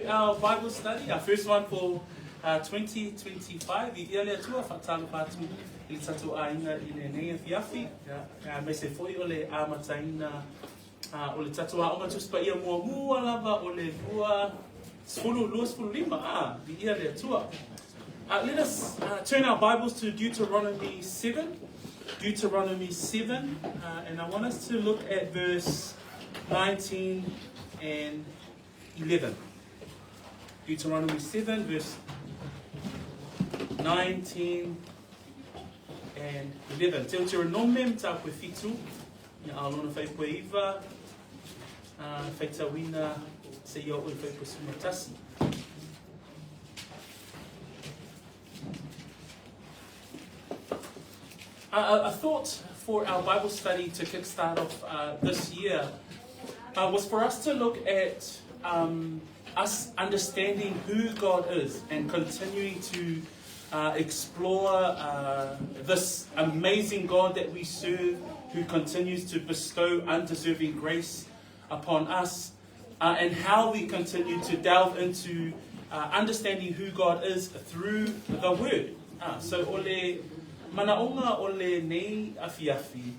our Bible study, our first one for uh, 2025. Viia le Atua, whaatalofa atu i le tatou aiga i lenei afiafi. Ia, aemaise foi o le amataina uh, o le tatou aoga Tusi Paia muamua lava o le 2025. Ah, viia le Atua. Uh, let us uh, turn our Bibles to Deuteronomy 7. Deuteronomy 7, uh, and I want us to look at verse 19 and 11. Deuteronomy 7, verse 19 and 11. Deuteronome mtapu e fitu, ia alona whaipu e iva, uh, whaitauina se ia o e whaipu e sumatasi. A, a thought for our Bible study to kickstart off uh, this year uh, was for us to look at um, us understanding who God is and continuing to uh, explore uh, this amazing God that we serve, who continues to bestow undeserving grace upon us, uh, and how we continue to delve into uh, understanding who God is through the Word. Ah, so o le manaonga o le nei afiafi,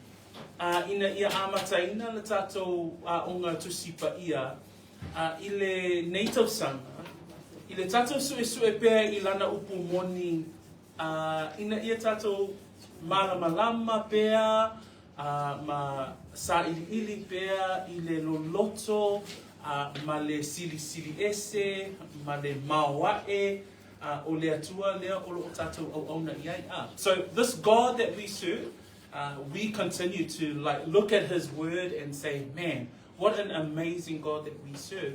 uh, ina ia amataina le tātou aoga Tusi Paia uh, i le nei tausaga, i le tātou suesue pea i lana upu moni uh, ina ia tātou mālamalama pea, uh, ma sāiliili pea i le loloto, uh, ma le silisili ese, ma le maoae, uh, o le Atua lea o loo tātou auauna i ai. Ah. So this God that we serve, uh, we continue to like look at his word and say, man, what an amazing God that we serve.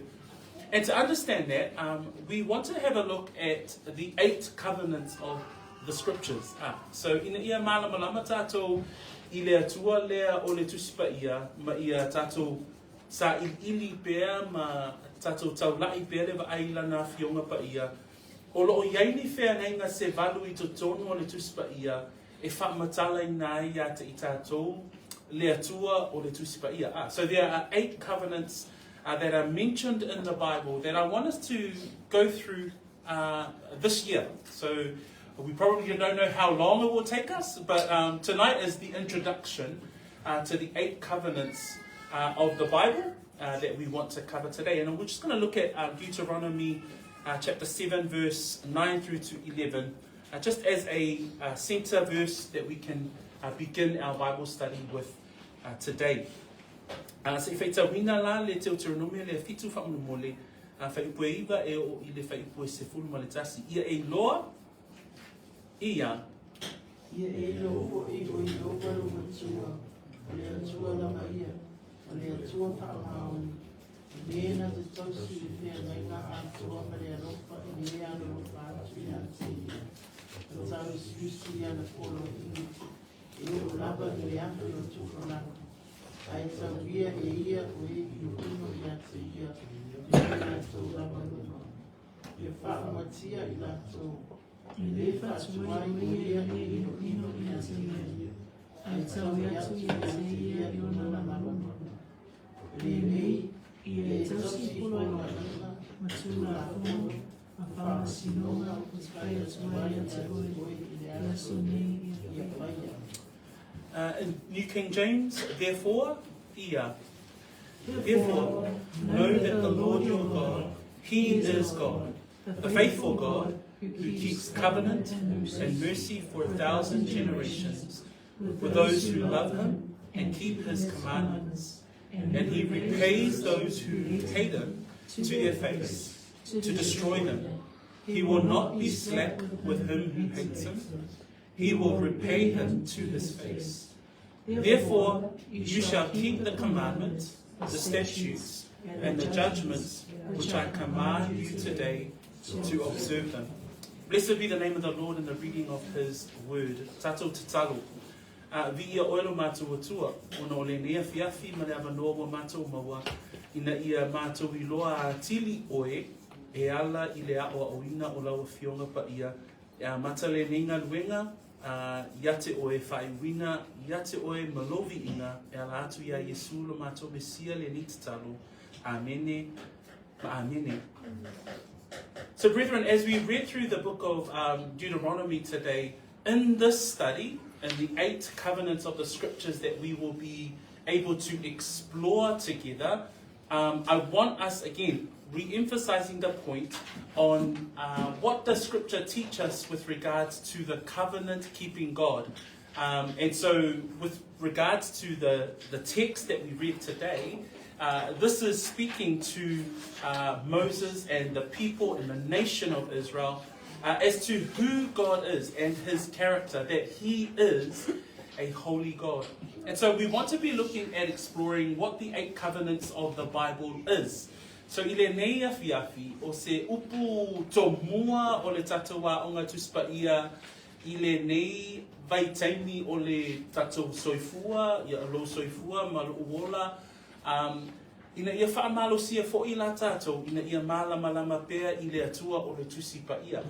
And to understand that, um, we want to have a look at the eight covenants of the scriptures. Ah, so ina ia mālamalama tātou i le Atua lea o le Tusi Paia ma ia tātou sāiliili pea ma tātou taulai pea le vaai i lana afioga paia, o loo i ai ni feagaiga se valu i totonu o le Tusi Paia e faamatalaina ai iā te i tātou le Atua o le Tusi Paia. Ah, so there are eight covenants uh, that are mentioned in the Bible that I want us to go through uh, this year. So we probably don't know how long it will take us, but um, tonight is the introduction uh, to the eight covenants uh, of the Bible uh, that we want to cover today. And we're just going to look at um, Deuteronomy uh, chapter 7, verse 9 through to 11, uh, just as a uh, center verse that we can uh, begin our Bible study with uh, today. Uh, se i whaitauina la le Deuteronomia le fitu whaamolomole, a whaiupu e iwa e o i le whaiupu e sefulu ma le tasi. Ia e iloa, ia. Ia e iloa foʻi o Ieova lou Atua, o le Atua lava ia, o le Atua faamaoni, o le na te tausi i le feagaiga atoa ma le alofa e lē alolofa atu iā te ia, ma tausiusi i ana poloaiga e oo lava i le afe o tupulaga, ae taulia e ia o e inoino iā te ia i o latou lava numa, ia faaumatia i latou, e lē faatuai o ia e inoino iā te ia, ae taui atu iā te ia i ona lava numa. Lenei, ia e tausi i poloaiga, ma Tulafono, ma faamasinoga ou te fai atu ai ia te oe i le aso nei ia faia. Uh, in New King James, therefore, ia. Therefore, know that the Lord your God, He is God, the faithful God, who keeps covenant and mercy for 1,000 generations with those who love Him and keep His commandments. And He repays those who hate Him to their face, to destroy them. He will not be slack with him who hates him. He will repay him to his face. Therefore, you shall keep the commandments, the statutes, and the judgments which I command you today to observe them. Blessed be the name of the Lord in the reading of his word. Tātou tatalo. Uh, viia oe lo mātou Atua, ona o lenei afiafi ma le avanoa ua mātou maua, ina ia mātou iloa atili oe e ala i le aʻoaʻoina o lau Afioga Paia E amata lenei galuega, a ia te oe faaiuina, ia te oe ma lou viiga, e ala atu iā Iesu lo matou Mesia lenei tatalo. Amene ma amene. So, brethren, as we read through the book of Deuteronomy today, in this study, in the eight covenants of the scriptures that we will be able to explore together, I want us again re-emphasizing the point on what does scripture teach us with regards to the covenant-keeping God. And so with regards to the, the text that we read today, this is speaking to Moses and the people and the nation of Israel as to who God is and his character, that he is a holy God. And so we want to be looking at exploring what the eight covenants of the Bible is. So i lenei afiafi, o se upu tomua o le tatou Aoga Tusi Paia i lenei vaitaimi o le tatou soifua, ia lou soifua ma lou ola, ina ia faamalosia foʻi la tatou, ina ia malamalama pea i le Atua o le Tusi Paia.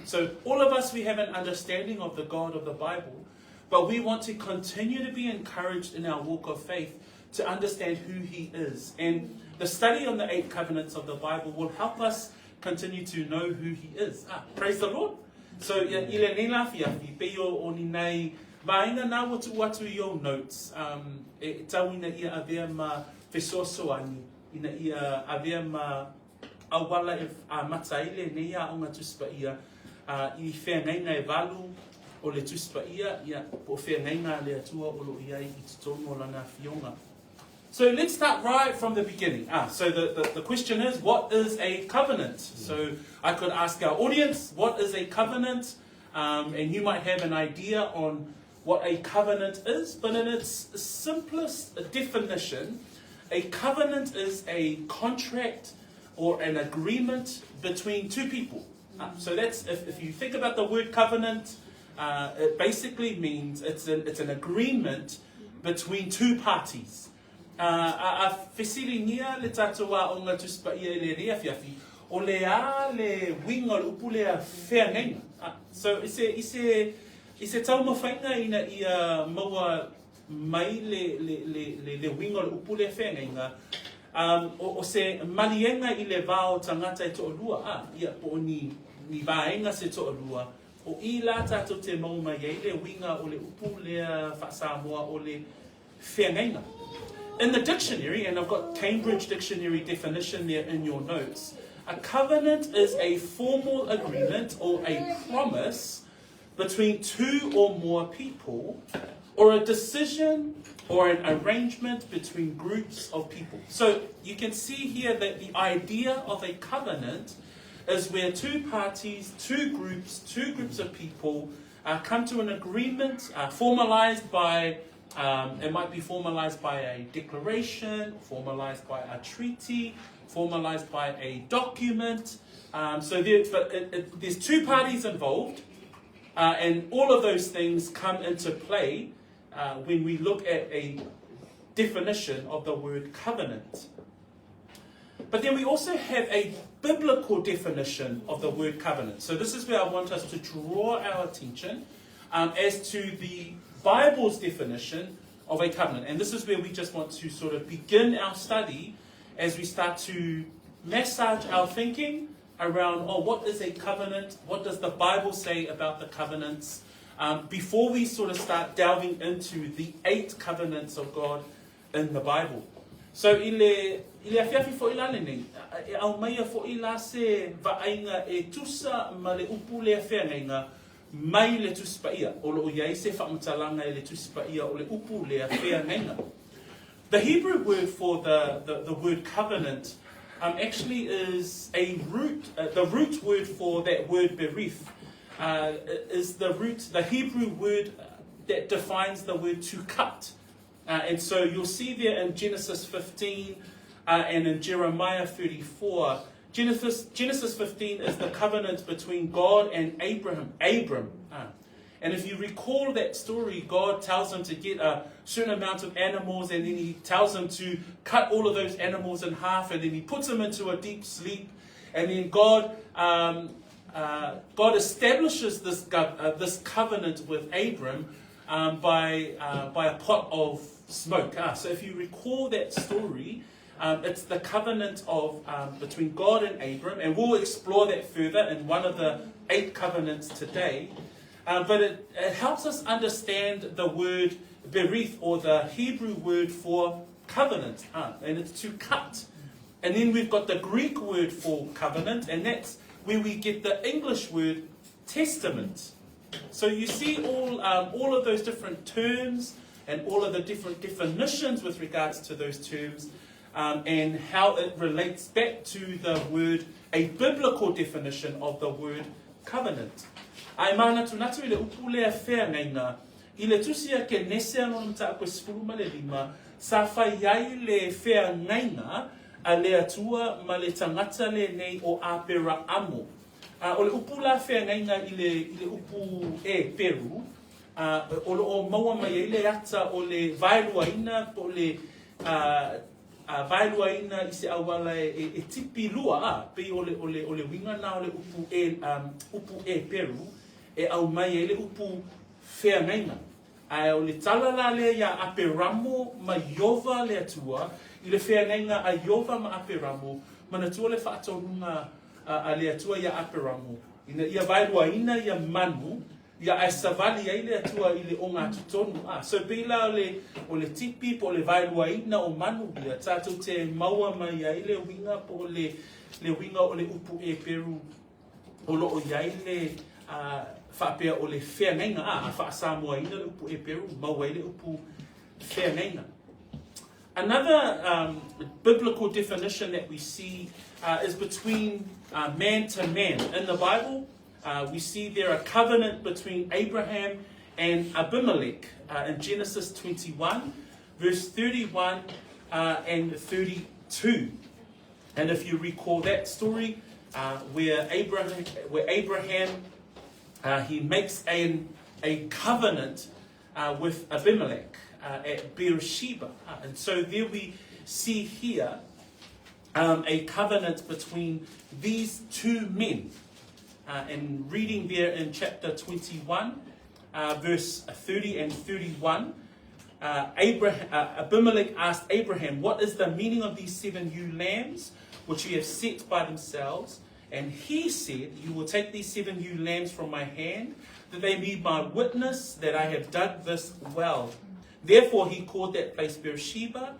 So all of us, we have an understanding of the God of the Bible, but we want to continue to be encouraged in our walk of faith to understand who he is. And the study on the eight covenants of the Bible will help us continue to know who he is. Praise the Lord. So, ia, i lenei la afiafi, pei o, o ni nai vaega na ua tuu atu i ou notes, e tau ina ia avea ma fesoasoani, ina ia avea ma auala e amata ai lenei Aoga Tusi Paia, i feagaiga e valu o le Tusi Paia, ia, po o feagaiga a le Atua o lo o i ai i totonu o Lana Afioga. So let's start right from the beginning. So the, the, the question is, what is a covenant? So I could ask our audience, what is a covenant? And you might have an idea on what a covenant is, but in its simplest definition, a covenant is a contract or an agreement between two people. So that's, if you think about the word covenant, it basically means it's an agreement between two parties. A fesiligia le tatou Aoga Tusi Paia i lenei afiafi, o le a le uiga o le upu lea feagaiga? So i se taumafaiga ina ia maua mai le uiga o le upu lea feagaiga, o se maliega i le va o tagata e toalua, ia, po o ni vaega se toalua, o i la tatou te maua mai ai le uiga o le upu lea faa-Samoa o le feagaiga. In the dictionary, and I've got Cambridge Dictionary definition there in your notes, a covenant is a formal agreement or a promise between two or more people, or a decision or an arrangement between groups of people. So you can see here that the idea of a covenant is where two parties, two groups of people come to an agreement formalized by it might be formalized by a declaration, formalized by a treaty, formalized by a document. So there, but there's two parties involved, and all of those things come into play when we look at a definition of the word covenant. But then we also have a biblical definition of the word covenant. So this is where I want us to draw our attention as to the Bible's definition of a covenant. And this is where we just want to sort of begin our study as we start to massage our thinking around, oh, what is a covenant? What does the Bible say about the covenants? Before we sort of start delving into the eight covenants of God in the Bible. So i le afiafi foʻi la lenei, e aumaia foʻi la se vaaiga e tusa ma le upu lea feagaiga mai le Tusi Paia. O loo i ai se faamatalaga e le Tusi Paia o le upu lea feagaiga. The Hebrew word for the word covenant actually is a root, the root word for that word berith is the root, the Hebrew word that defines the word to cut. And so you'll see there in Genesis 15 and in Jeremiah 34, Genesis 15 is the covenant between God and Abraham. Abram. And if you recall that story, God tells him to get a certain amount of animals and then he tells him to cut all of those animals in half and then he puts them into a deep sleep. And then God establishes this covenant with Abram by a pot of smoke. So if you recall that story, It's the covenant of um, between God and Abram, and we'll explore that further in one of the eight covenants today. But it, it helps us understand the word berith, or the Hebrew word for covenant, and it's to cut. And then we've got the Greek word for covenant, and that's where we get the English word testament. So you see all, um, all of those different terms and all of the different definitions with regards to those terms um, and how it relates back to the word, a biblical definition of the word covenant. Ai mānatunatu i le upu lea feagaiga, i le tusi a Kenese anō le mataupu e 15, sa fai ai le feagaiga a le Atua ma le tagata lenei o Aperaamo. A o le upu la feagaiga i le, i le upu e Peru, a, o lo o maua mai ai le ata o le vaeluaina po o le a, a vaeluaina i se auala e, e, e tipi lua, a, pei o le, o le, o le uiga na o le upu e, um, upu e Peru, e aumai ai le upu feagaiga. Ae o le tala la lea iā Aperamo ma Iova le Atua, i le feagaiga a Iova ma Aperamo, manatua le faatonuga a le Atua iā Aperamo, ina ia vaeluaina ia manu, ia ae savali ai le Atua i le ogatotonu. A, so pei la o le, o le tipi po o le vaeluaina o manu ia, tatou te maua mai ai le uiga po o le, le uiga o le upu Eperu o lo o i ai le faapea o le feagaiga, a, a faa-Samoaina le upu Eperu, maua ai le upu feagaiga. Another um, biblical definition that we see uh, is between uh, man to man. In the Bible, uh, we see there a covenant between Abraham and Abimelech uh, in Genesis 21, verse 31 uh, and 32. And if you recall that story, uh, where Abraham, where Abraham uh, he makes an, a covenant uh, with Abimelech uh, at Beersheba. Uh, and so there we see here um, a covenant between these two men. Uh, and reading there in chapter 21, uh, verse 30 and 31, uh, Abraham, uh, Abimelech asked Abraham, What is the meaning of these seven ewe lambs which you have set by themselves? And he said, You will take these seven ewe lambs from my hand, that they be my witness that I have dug this well. Therefore he called that place Beersheba,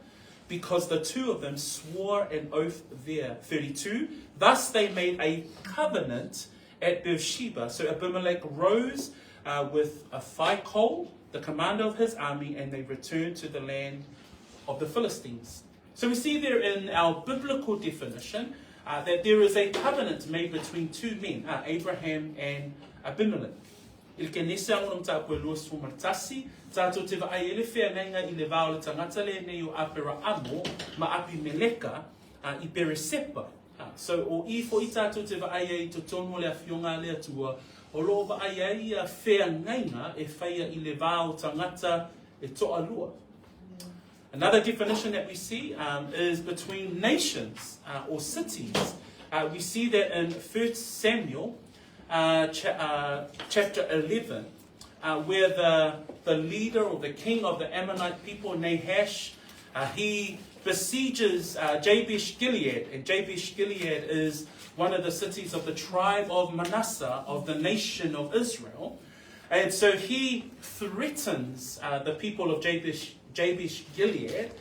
because the two of them swore an oath there. 32. Thus they made a covenant at Beersheba. So Abimelech rose uh, with a Phicol, the commander of his army, and they returned to the land of the Philistines. So we see there in our biblical definition uh, that there is a covenant made between two men, uh, Abraham and Abimelech. I le Kenese a ngona mataupu e 21, tātou te vaai e le feagaiga i le vā o le tangata lenei o Aperaamo ma Apimeleka uh, i Peresepa. Uh, so o i fo'i tātou te vaai ai i totonu o le awhionga a le Atua, o lo o vaai ai ia feagaiga e whaia i le vā o tangata e to'alua. Another definition that we see um, is between nations uh, or cities. Uh, we see that in 1 Samuel uh, cha- uh, chapter 11, uh, where the, the leader or the king of the Ammonite people, Nahash, uh, he besieges uh, Jabesh Gilead. And Jabesh Gilead is one of the cities of the tribe of Manasseh of the nation of Israel. And so he threatens uh, the people of Jabesh, Jabesh Gilead.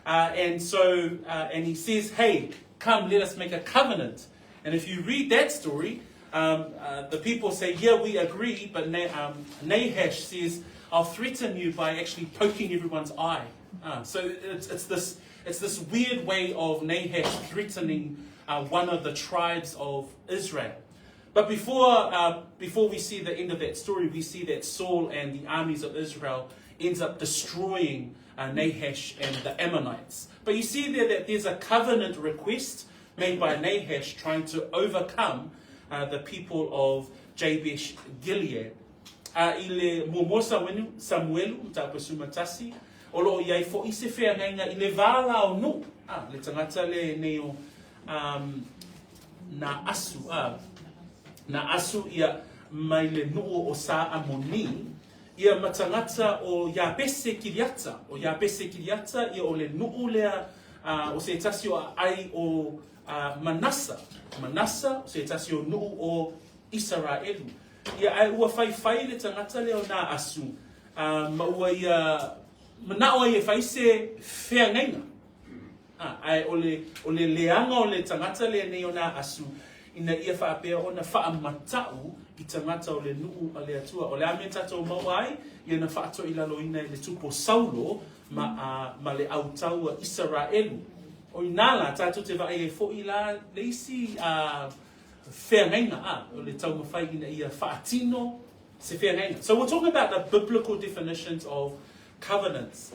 Uh, and so, uh, and he says, hey, come, let us make a covenant. And if you read that story, um, uh, the people say, yeah, we agree, but Na- um, Nahash says, I'll threaten you by actually poking everyone's eye. Uh, so it's, it's, this, it's this weird way of Nahash threatening uh, one of the tribes of Israel. But before, uh, before we see the end of that story, we see that Saul and the armies of Israel ends up destroying uh, Nahash and the Ammonites. But you see there that there's a covenant request made by Nahash trying to overcome uh, the people of Jabesh Gilead. Uh, i le muamua Samuelu, Samuelu mataupu e sumatasi, o lo o i ai fo'i se feagaiga i le vā la o Nu'u, ah, le tagata le nei o um, na asu, ah, na asu ia mai le nu'u o Sa Amoni, ia ma tagata o Iapese Kiriata, o Iapese Kiriata ia o le nu'u lea o se tasi o aai o Manasa, Manasa, o se tasi o nuu o Isaraelu. Ia, ae ua faifai le tagata lea o Naasu, ma ua ia manao ai e fai se feagaiga. Ae o le, o le leaga o le tagata lenei o Naasu, ina ia faapea ona faamata'u i tagata o le nuu a le Atua. O le a mea tatou maua ai? Ia na faatoilaloina e le tupu o Saulo ma, a, ma le autaua Isaraelu. O inā la, tatou te vaai ai foʻi la le isi a, feagaiga, a, o le taumafai ina ia faatino se feagaiga. So we're talking about the biblical definitions of covenants.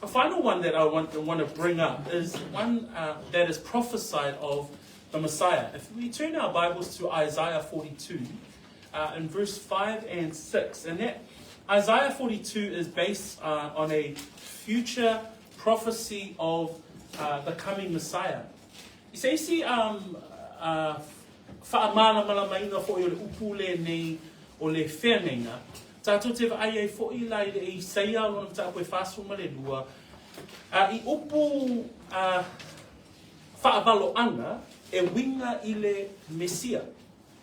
A final one that I want, want to bring up is one that is prophesied of the Messiah. If we turn our Bibles to Isaiah 42, in verse 5 and 6, and that Isaiah 42 is based on a future prophecy of the coming Messiah. I se isi um, whaamalamalamaina foʻi o le upu lenei o le feagaiga, tatou te vaai ai foʻi la i le Isaia o lona mataupu e 42, a i upu a faavaloaga e uiga i le Mesia.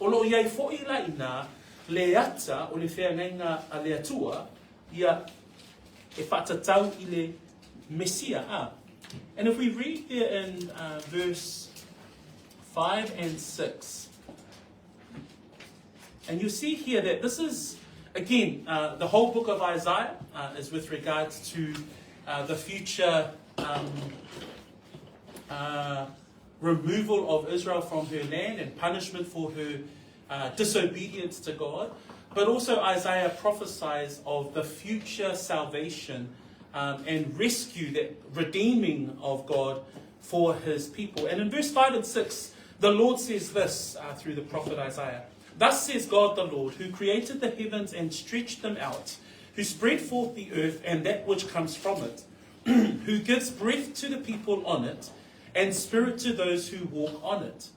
O loo i ai foʻi la inā le ata o le feagaiga a le Atua ia e faatatau i le Mesia. A. And if we read there in verse 5 and 6, and you see here that this is, again, the whole book of Isaiah is with regards to the future removal of Israel from her land and punishment for her disobedience to God. But also Isaiah prophesies of the future salvation and rescue, that redeeming of God for his people. And in verse 5 and 6, the Lord says this through the prophet Isaiah. Thus says God the Lord, who created the heavens and stretched them out, who spread forth the earth and that which comes from it, who gives breath to the people on it and spirit to those who walk on it.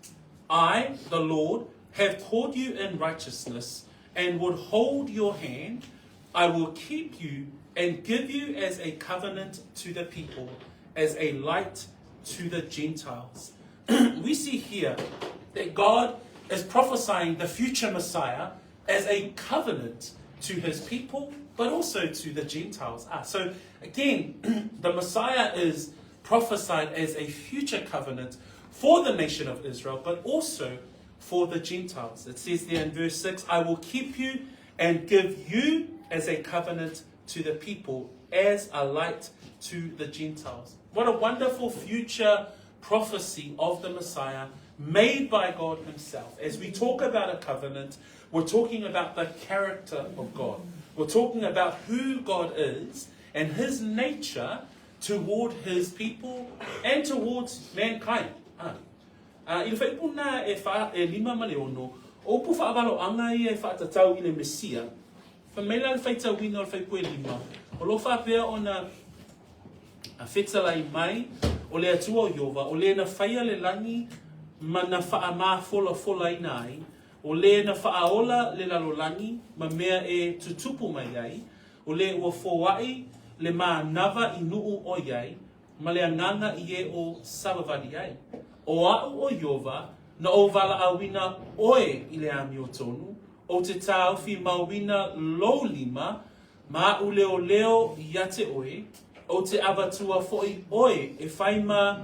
I, the Lord, have called you in righteousness and would hold your hand. I will keep you and give you as a covenant to the people, as a light to the Gentiles. We see here that God is prophesying the future Messiah as a covenant to his people, but also to the Gentiles. So again, the Messiah is prophesied as a future covenant for the nation of Israel, but also for the Gentiles. It says there in verse 6, I will keep you and give you as a covenant to the people, as a light to the Gentiles. What a wonderful future prophecy of the Messiah made by God himself. As we talk about a covenant, we're talking about the character of God. We're talking about who God is and his nature toward his people and towards mankind. Ah. I le fuaiupu lena e, wha, e lima ma le ono, o upu faavaloaga ia e faatatau i le Mesia, fai mai la le faitauina o le fuaiupu e lima, o lo o faapea ona fetalai mai o le Atua o Ieova, o le na faia le lagi ma na faamafolafolaina ai, o le na faaola le lalolagi ma mea e tutupu mai ai, o le ua foai le manava i nuu o i ai, ma le agaga i e o savavali ai. O a'u o Ieova, na ou valaauina oe i le amiotonu, ou te taofi mauina lou lima, ma a'u leoleo ia te oe, ou te avatua foʻi oe e fai ma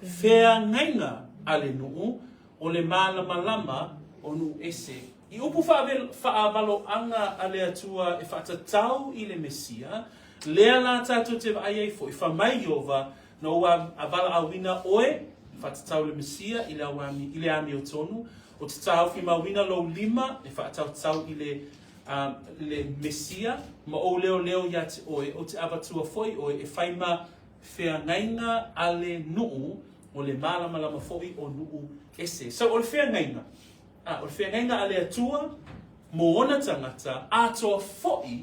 feagaiga a le nuu, o le malamalama o nuu ese. I upu faavaloaga a le Atua e faatatau i le Mesia, lea la tatou te vaai ai foʻi, fai mai Ieova, na ou valaauina oe, faatatau le Mesia i le auami, i le amiotonu, ou te taofimauina lou lima e faatautau i le, le Mesia, ma ou leoleo ia te oe, ou te avatua foʻi oe e fai ma feagaiga a le nuu, o le malamalama foʻi o nuu ese. So o le feagaiga, a, o le feagaiga a le Atua mo ona tagata, atoa foʻi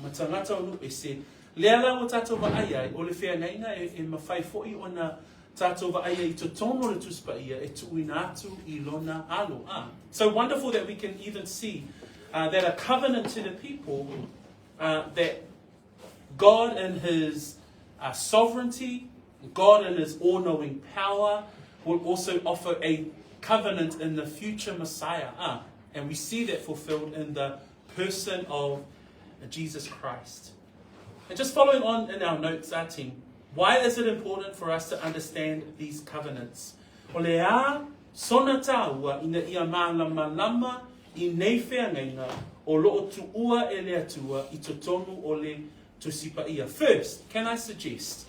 ma tagata o nuu ese, lea la ua tatou vaai ai, o le feagaiga e, e mafai foʻi ona tatou vaai ai i totonu o le Tusi Paia e tuuina atu i lona alo. A. So wonderful that we can even see that a covenant to the people that God in his sovereignty, God in his all-knowing power will also offer a covenant in the future Messiah. Ah, and we see that fulfilled in the person of Jesus Christ. And just following on in our notes, our team, why is it important for us to understand these covenants? O le a sona tāua ina ia mālamalama i nei feagaiga o lo'o tuua e le Atua i totonu o le Tusi Paia. First, can I suggest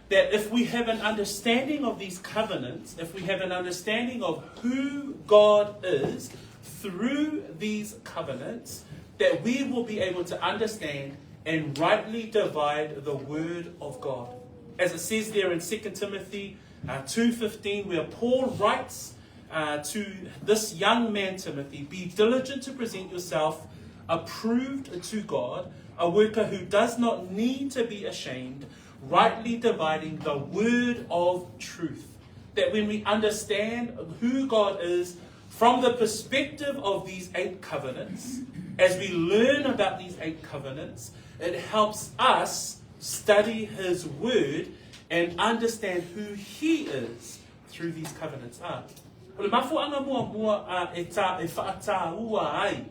that if we have an understanding of these covenants, if we have an understanding of who God is through these covenants, that we will be able to understand and rightly divide the word of God. As it says there in 2 Timothy 2:15, where Paul writes to this young man Timothy, be diligent to present yourself approved to God, a worker who does not need to be ashamed, rightly dividing the word of truth. That when we understand who God is from the perspective of these eight covenants, as we learn about these eight covenants, it helps us study His word and understand who He is through these covenants. Ah. O le mafuaga muamua a e, tā, e whaatāua ai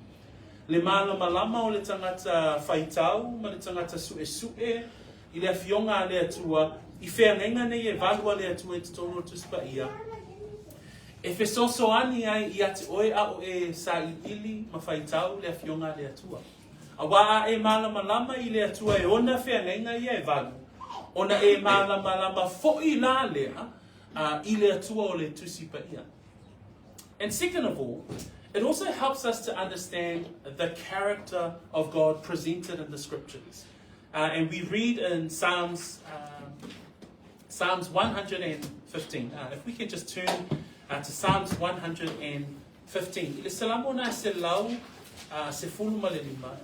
le mālamalama o le tagata faitau ma le tagata su'esu'e i le Afioga a le Atua i feagaiga nei e valu a le Atua i totonu o le Tusi Paia, e fesoasoani ai ia te oe a o e sailiili ma faitau le Afioga a le Atua. Auā a e mālamalama i le Atua e ona feagaiga ia e valu, ona e mālamalama fo'i la lea i le Atua o le Tusi Paia. And second of all, it also helps us to understand the character of God presented in the scriptures. And we read in Psalms, Psalms 115. If we can just turn to Psalms 115. I le Salamo na se lau sefulu ma le lima,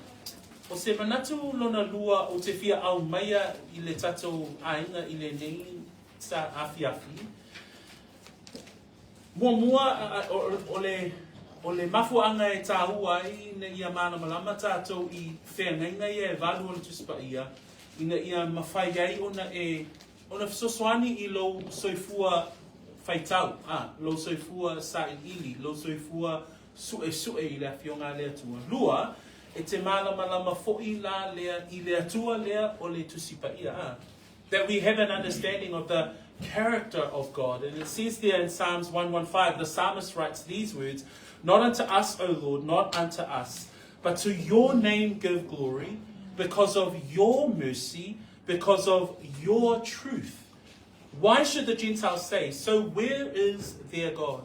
o se manatu lona lua o te fia au maia i le tatou aiga i lenei sa afiafi. Muamua, o le, o le mafuaga e tāua ai ina ia mālamalama tātou i feagaiga ia e valu o le Tusi Paia, ina ia mafai ai ona e, ona fesoasoani i lou soifua faitau, a, lou soifua sailiili, lou soifua su'esu'e i le Afioga a le Atua. Lua, e te mālamalama fo'i la lea i le Atua lea o le Tusi Paia, a. That we have an understanding of the character of God. And it says there in Psalms 115, the psalmist writes these words, Not unto us, O Lord, not unto us, but to your name give glory, because of your mercy, because of your truth. Why should the Gentiles say, So where is their God?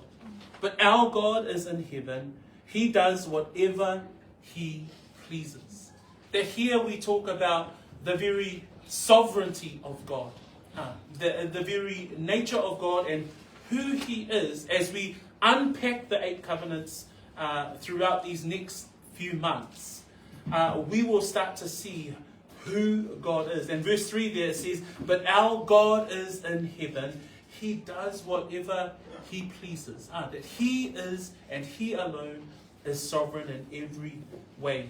But our God is in heaven. He does whatever he pleases. That here we talk about the very sovereignty of God, the very nature of God and who he is as we unpack the eight covenants throughout these next few months. We will start to see who God is. And verse 3 there it says, But our God is in heaven. He does whatever he pleases. That he is and he alone is sovereign in every way.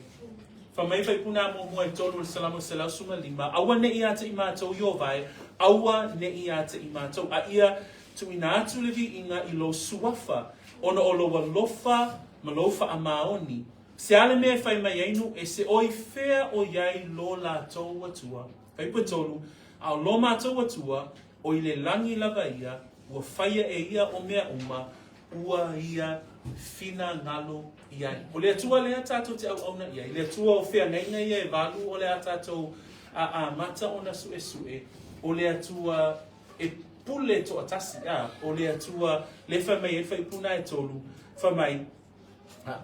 Fa mai faipuna muamua e tolu o le Salamo 115, Aua ne i ia te i mātou i o vai, aua ne i ia te i mātou, a ia tuuina atu le viiga i lou suafa, ona o lou alofa ma lou faamaoni. Se a le mea e fai mai ai nu e se o i fea o iai lo latou Atua. Fuaiupu e tolu, A o lo matou Atua, o i le lagi lava ia, ua faia e ia o mea uma, ua ia finagalo i ai. O le Atua lea tatou te auauna i ai, le Atua o feagaiga ia e valu o le a tatou amata ona su'esu'e, o le Atua e pule to'atasi, a, o le Atua le fai mai ai le fuaiupu lena e tolu, fai mai,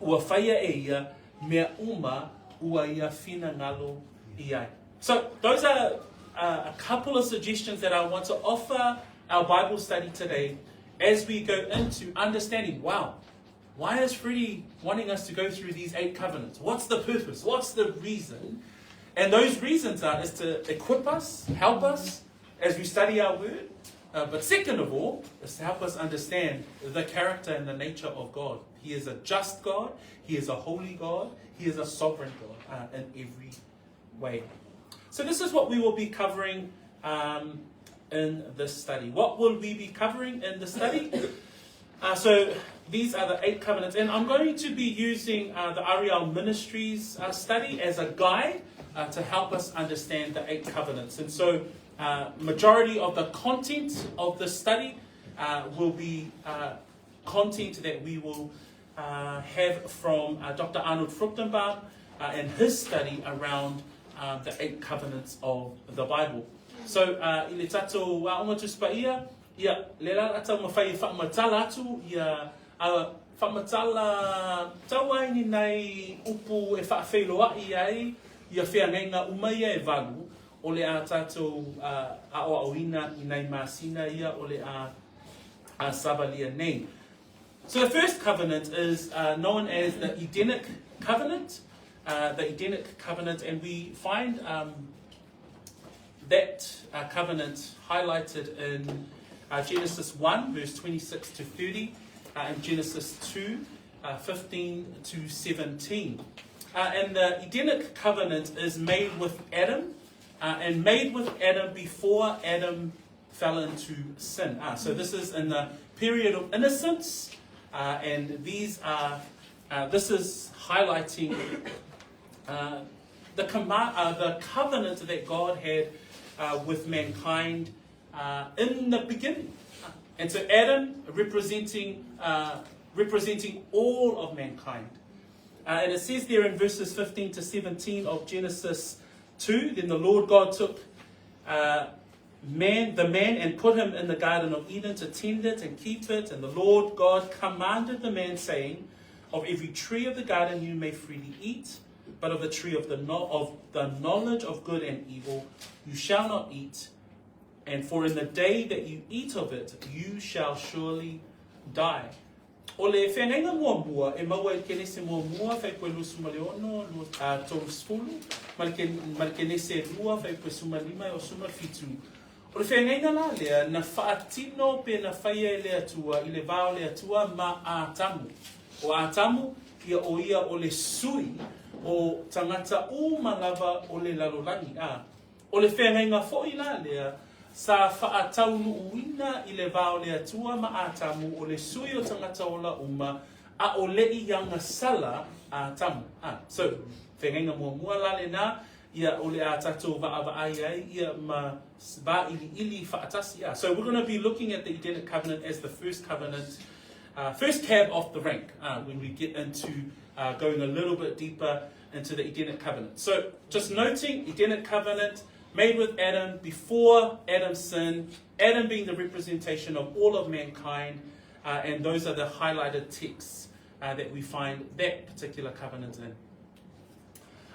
ua faia e ia mea uma ua ia finagalo i ai. So those are a couple of suggestions that I want to offer our Bible study today as we go into understanding, wow, why is Freddie wanting us to go through these eight covenants? What's the purpose? What's the reason? And those reasons are is to equip us, help us as we study our word. But second of all, is to help us understand the character and the nature of God. He is a just God. He is a holy God. He is a sovereign God in every way. So this is what we will be covering. in this study. What will we be covering in the study? So these are the 8 covenants, and I'm going to be using the Ariel Ministries study as a guide to help us understand the 8 covenants. And so majority of the content of the study will be content that we will have from Dr. Arnold Fruchtenbaum and his study around the 8 covenants of the Bible. So, i le tatou aoga Tusi Paia, ia, le la la tau mawhai e whaamatala atu, ia, a whaamatala tau ai ni nei upu e whaawheiloai ai, ia whea uma ia e valu, o le a tātou ao ina i nei masina ia o le a savalia nei. So the first covenant is known as the Edenic covenant, and we find that covenant highlighted in Genesis 1, verse 26 to 30, and Genesis 2, 15 to 17. And the Edenic covenant is made with Adam, and made with Adam before Adam fell into sin. So this is in the period of innocence, and these are this is highlighting the command, the covenant that God had with mankind in the beginning. And so Adam representing all of mankind. And it says there in verses 15 to 17 of Genesis 2, then the Lord God took the man and put him in the Garden of Eden to tend it and keep it. And the Lord God commanded the man, saying, of every tree of the garden you may freely eat, but of the tree of the knowledge of good and evil you shall not eat. And for in the day that you eat of it, you shall surely die. O le whenenga mua mua, e maua i kenese mua mua, whai koe lusu ma le ono, tolu sfulu, ma le kenese lua, whai koe suma lima, e o suma fitu. O le whenenga la lea, na whaatino pe na whaia e le atua, i le vao le atua ma Atamu. O Atamu, ia o ia o le sui, o tangata u malava o le lalolagi. O le whenenga foi la lea, sa whaataunu uina i le vao le atua ma Atamu o le sui o tangata ola uma a o le i ianga sala Atamu. So, whenenga mua mua la le nā, ia o le a tātou vaavaai ai, ia ma va ili ili whaatasi. So we're going to be looking at the Edenic covenant as the first covenant, first cab off the rank, when we get into going a little bit deeper into the Edenic covenant. So just noting, Edenic covenant made with Adam before Adam's sin, Adam being the representation of all of mankind, and those are the highlighted texts that we find that particular covenant in.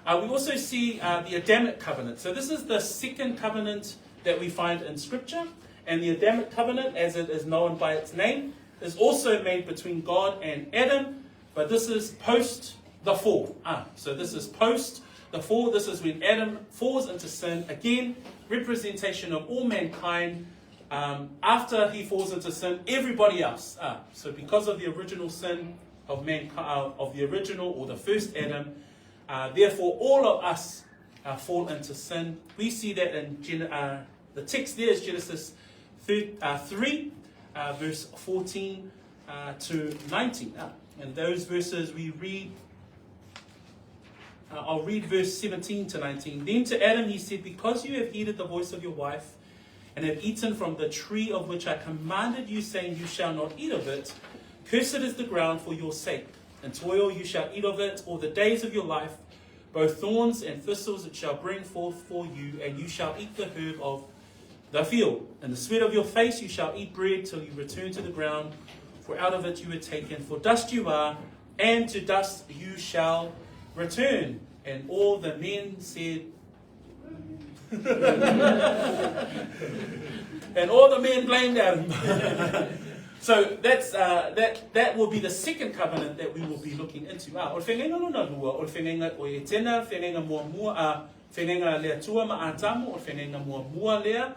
We also see the Adamic covenant. So this is the second covenant that we find in Scripture, and the Adamic covenant, as it is known by its name, is also made between God and Adam, but this is post the fall. So this is post the fall. This is when Adam falls into sin. Again, representation of all mankind. After he falls into sin, everybody else. So because of the original sin of mankind, of the original or the first Adam, therefore all of us fall into sin. We see that in the text there is Genesis 3, verse 14 to 19. And those verses we read. I'll read verse 17 to 19. Then to Adam he said, because you have heeded the voice of your wife and have eaten from the tree of which I commanded you, saying, you shall not eat of it, cursed is the ground for your sake. In toil you shall eat of it all the days of your life. Both thorns and thistles it shall bring forth for you, and you shall eat the herb of the field. In the sweat of your face you shall eat bread till you return to the ground, for out of it you were taken. For dust you are, and to dust you shall return. And all the men said, and all the men blamed Adam. So that's that will be the second covenant that we will be looking into. O le whenenga lona lua, o le whenenga o e tena, whenenga mua mua, whenenga lea tua ma Atamu, o le whenenga mua mua lea,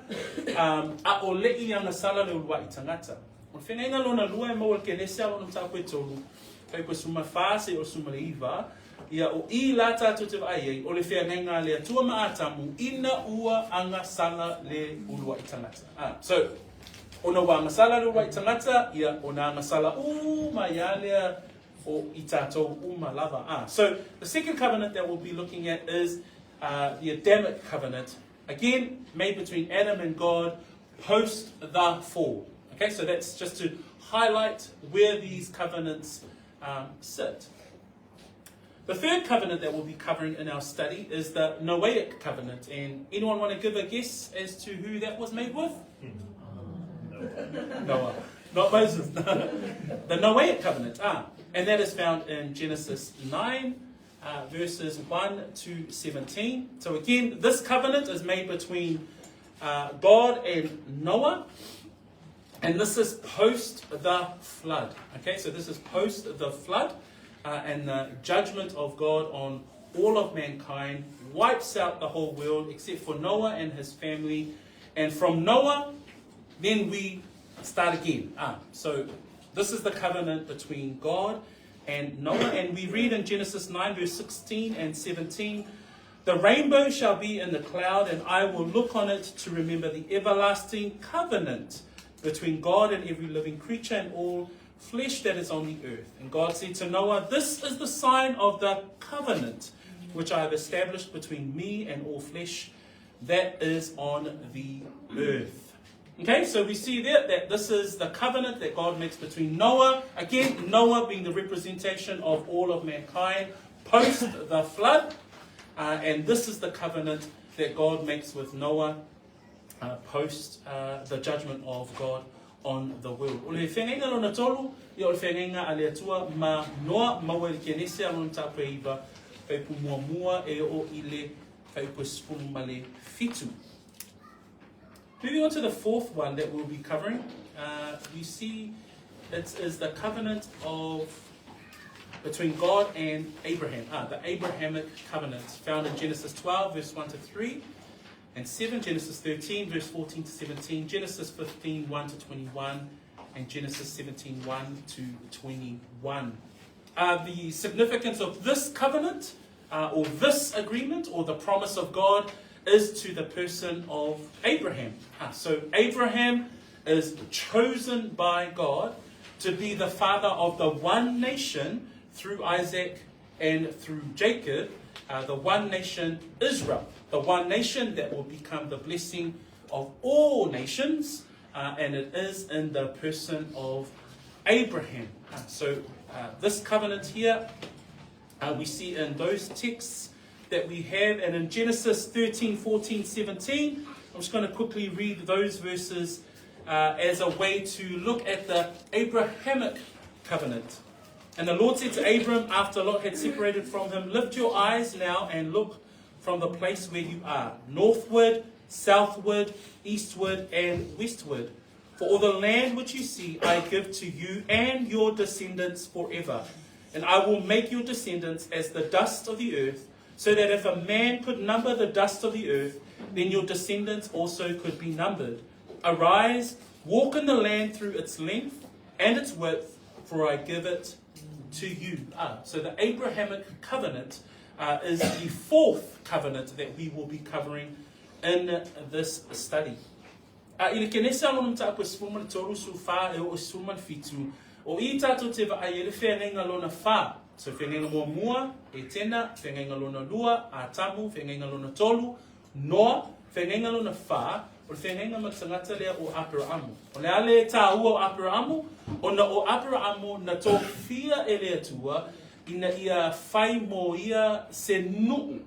a o le i anga sala le ulua i tangata. O le whenenga lona lua e maua le kenese alo na tāku e tolu, Fuaiupu e 14 seia o le 19, ia o i la tātou te vaai ai, o le feagaiga a le Atua ma Atamu ina ua agasala le uluai tagata. Ah, so, ona ua agasala le uluai tagata, ia ona agasala uma ai lava lea o i tātou uma lava. Ah, so, the second covenant that we'll be looking at is the Adamic covenant. Again, made between Adam and God post the fall. Okay, so that's just to highlight where these covenants sit. The third covenant that we'll be covering in our study is the Noahic covenant. And anyone want to give a guess as to who that was made with? Noah. Not Moses. The Noahic covenant. And that is found in Genesis 9, verses 1 to 17. So again, this covenant is made between God and Noah. And this is post the flood. Okay, so this is post the flood and the judgment of God on all of mankind wipes out the whole world except for Noah and his family. And from Noah, then we start again. So this is the covenant between God and Noah. And we read in Genesis 9, verse 16 and 17, "The rainbow shall be in the cloud, and I will look on it to remember the everlasting covenant between God and every living creature and all flesh that is on the earth." And God said to Noah, "This is the sign of the covenant which I have established between me and all flesh that is on the earth." Okay, so we see there that this is the covenant that God makes between Noah. Again, Noah being the representation of all of mankind post the flood. And this is the covenant that God makes with Noah post the judgment of God on the world. O le feagaiga lona tolu, ia o le feagaiga a le Atua ma Noa, maua i le Kenese a lona mataupu e iva, fuaiupu muamua e oo i le fuaiupu e 17. Moving on to the fourth one that we'll be covering, we see it is the covenant of between God and Abraham. The Abrahamic covenant, found in Genesis 12, verse 1 to 3, and 7, Genesis 13, verse 14 to 17, Genesis 15, 1 to 21, and Genesis 17, 1 to 21. The significance of this covenant, or this agreement, or the promise of God, is to the person of Abraham. So Abraham is chosen by God to be the father of the one nation through Isaac and through Jacob, the one nation Israel, the one nation that will become the blessing of all nations, and it is in the person of Abraham. So this covenant here, we see in those texts that we have, and in Genesis 13, 14, 17, I'm just going to quickly read those verses as a way to look at the Abrahamic covenant. And the Lord said to Abram after Lot had separated from him, "Lift your eyes now and look from the place where you are, northward, southward, eastward, and westward. For all the land which you see, I give to you and your descendants forever. And I will make your descendants as the dust of the earth, so that if a man could number the dust of the earth, then your descendants also could be numbered. Arise, walk in the land through its length and its width, for I give it to you." So the Abrahamic covenant is the fourth covenant that we will be covering in this study. I le Kenese a lona mataupu e 13, 14 e oo i 17, o i tātou te vaai ai le feagaiga lona whā. So feagaiga muamua, Etena, feagaiga lona lua, Atamu, feagaiga lona tolu, Noa, feagaiga lona whā, o le feagaiga ma le tagata lea o Aperaamu. O le a le tāua o Aperaamu, ona o Aperaamu na tofia e le Atua ina ia whai mō ia se nu'u,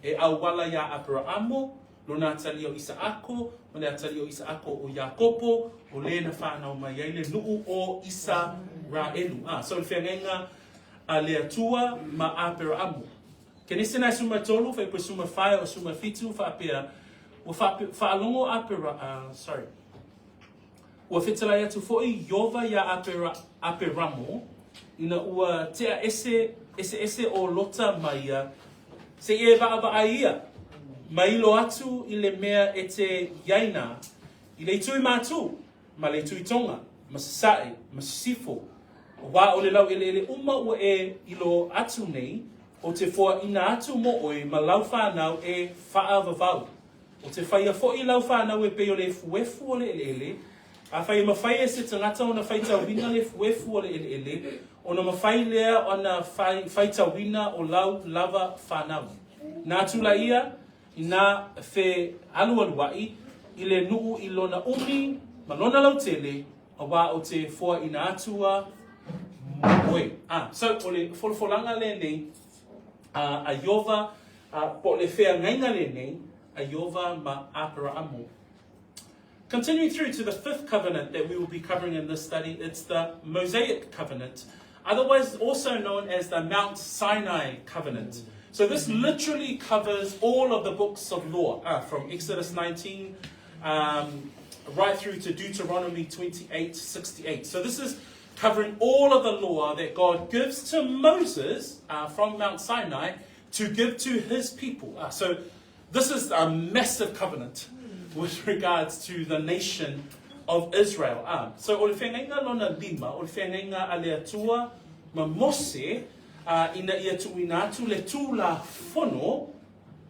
e auala iā Aperaamu, lona atalii o Isaako, ma le atalii o Isaako o Iakopo, o le na whanau mai ai le nu'u o Isaraelu. So le feagaiga a le Atua ma Aperaamu. Kenese na e 13, fuaiupu e 14 o 17, faapea, ua faalogo Apera, sorry, ua fetalai atu fo'i Ieova iā Aperamo, ina ua tea ese, eseese o Lota ma ia, seia e vaavaai ia, ma ilo atu i le mea e te iai nā, i le itu i Matū, ma le itu i Tonga, ma Sasae, ma Sisifo. Auā o le laueleele uma ua e ilo atu nei, ou te foaina atu mo oe ma lau fanau e faavavau. Ou te faia foʻi lau fanau e pei o le efuefu o le eleele, afai e mafai e se tagata ona faitauina le efuefu o le eleele, ona mafai lea ona faitauina o lau lava fanau. Na atu laia ina fealualuaʻi i le nuu i lona umi ma lona lautele, auā ou te foaina atu a mo oe. Ah, so o le folafolaga lenei a Ieova, po o le feagaiga lenei a Ieova ma Aperaamu. Continuing through to the fifth covenant that we will be covering in this study, it's the Mosaic covenant, otherwise also known as the Mount Sinai covenant. So this literally covers all of the books of law, from Exodus 19 right through to Deuteronomy 28, 68. So this is covering all of the law that God gives to Moses from Mount Sinai to give to his people. So this is a massive covenant with regards to the nation of Israel. So o le feagaiga lona lima, o le feagaiga a le Atua ma Mose ina ia tuuina atu le Tulafono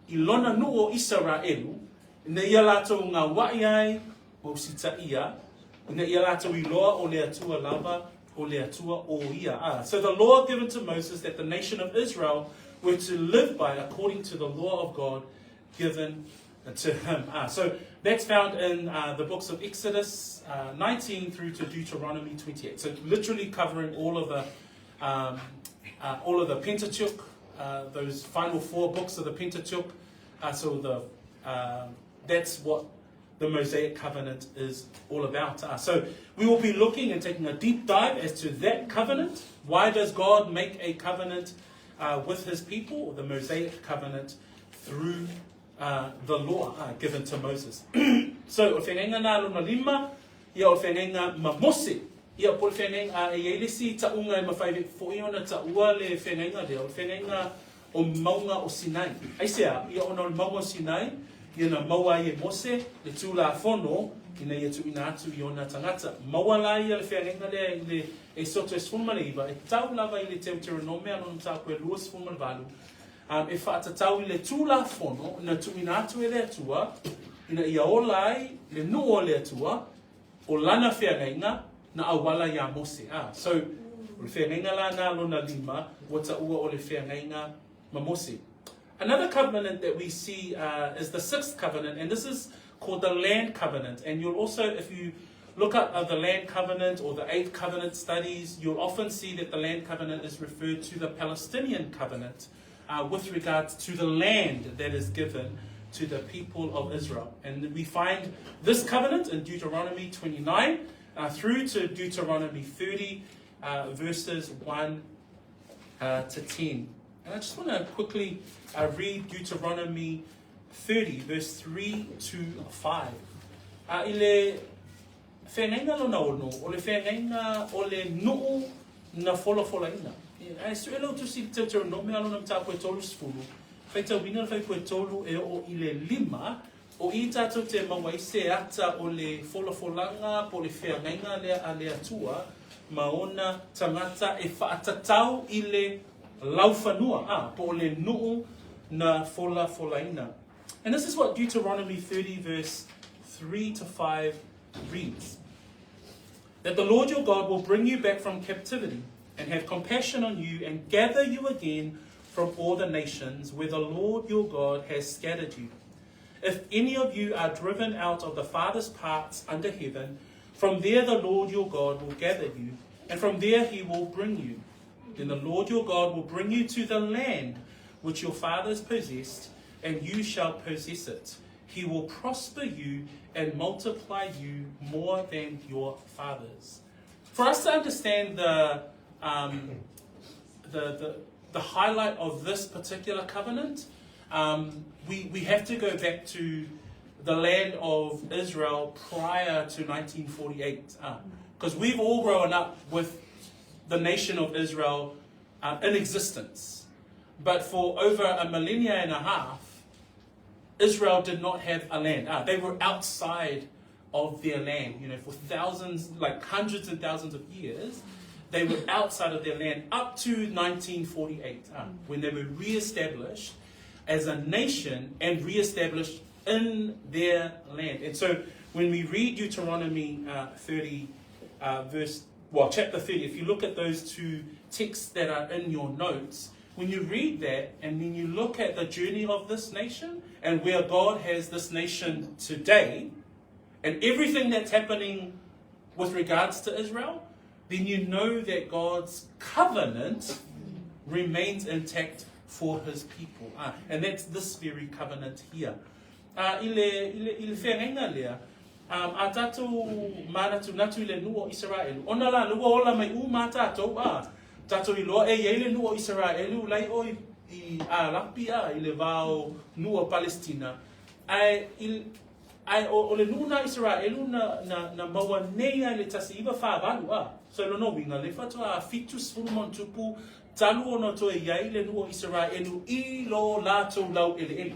i lona nuu o Isaraelu, ina ia latou gauaʻi ai ma usitaia, ina ia latou iloa o le Atua lava o le Atua o ia. So the law given to Moses that the nation of Israel were to live by according to the law of God given to him. So that's found in the books of Exodus 19 through to Deuteronomy 28. So literally covering all of the Pentateuch, those final four books of the Pentateuch. So that's what the Mosaic covenant is all about. So we will be looking and taking a deep dive as to that covenant. Why does God make a covenant with his people, the Mosaic covenant, through the law given to Moses? So, o le feagaiga na lona lima, ia o le feagaiga ma Mose. Ia po o le feagaiga, e i ai le isi tauga e mafai foʻi ona taua le feagaiga lea, o le feagaiga o mauga o Sinai. Aisea, ia ona o le mauga o Sinai, ia na maua ai e Mose le Tulafono ina ia tuuina atu i ona tagata. Maua la ia le feagaiga lea i le Ekisoto e 19, e tau lava i le Teuteronomea lona mataupu e 28, e faatatau i le Tulafono na tuuina atu e le Atua ina ia ola ai le nuu o le Atua, o lana feagaiga na auala iā Mose. So, o le feagaiga la na lona lima, ua taua o le feagaiga ma Mose. Another covenant that we see is the sixth covenant, and this is called the Land Covenant. And you'll also, if you look up the Land Covenant or the Eighth Covenant studies, you'll often see that the Land Covenant is referred to the Palestinian covenant with regards to the land that is given to the people of Israel. And we find this covenant in Deuteronomy 29 through to Deuteronomy 30, verses 1 to 10. And I just want to quickly read Deuteronomy 30, verse 3 to 5. I le feagaiga lona ono, o le feagaiga o le nuu na folafolaina. Ae sue lau tusi i le Teuteronomea lona mataupu e 30, faitauina le fuaiupu e tolu e oo i le lima, o i tatou te maua ai se ata o le folafolaga po o le feagaiga lea a le Atua ma ona tagata e faatatau i le laufanua, po o le nuu na folafolaina. And this is what Deuteronomy 30 verse 3 to 5 reads. That the Lord your God will bring you back from captivity and have compassion on you and gather you again from all the nations where the Lord your God has scattered you. If any of you are driven out of the farthest parts under heaven, from there the Lord your God will gather you, and from there he will bring you. Then the Lord your God will bring you to the land which your fathers possessed, and you shall possess it. He will prosper you and multiply you more than your fathers. For us to understand the highlight of this particular covenant, we have to go back to the land of Israel prior to 1948. Because we've all grown up with the nation of Israel in existence. But for over a millennia and a half, Israel did not have a land. They were outside of their land. For thousands, like hundreds and thousands of years, They were outside of their land up to 1948, when they were re-established as a nation and re-established in their land. And so when we read Deuteronomy 30, verse, well, chapter 30, if you look at those two texts that are in your notes, when you read that and then you look at the journey of this nation and where God has this nation today and everything that's happening with regards to Israel, then you know that God's covenant remains intact for his people. Ah, and that's this very covenant here. Ah, i le, i le, i le whengainga lea, um, a tātou mānatunatu i le nuu o Isaraelu. Ona la, le ua ola mai u mā tātou, a, tātou i loa e iai le nuu o Isaraelu, lai o i, i Arapi, a, i le vao nuu o Palestina. Ae, i, Ae o, o le nuu na Isaraelu na, na, na maua nei ai le 1948, a. So lona uiga, le faatoa 70 ma ona tupu talu ona toe i ai le nuu o Isaraelu i lo latou lau eleele.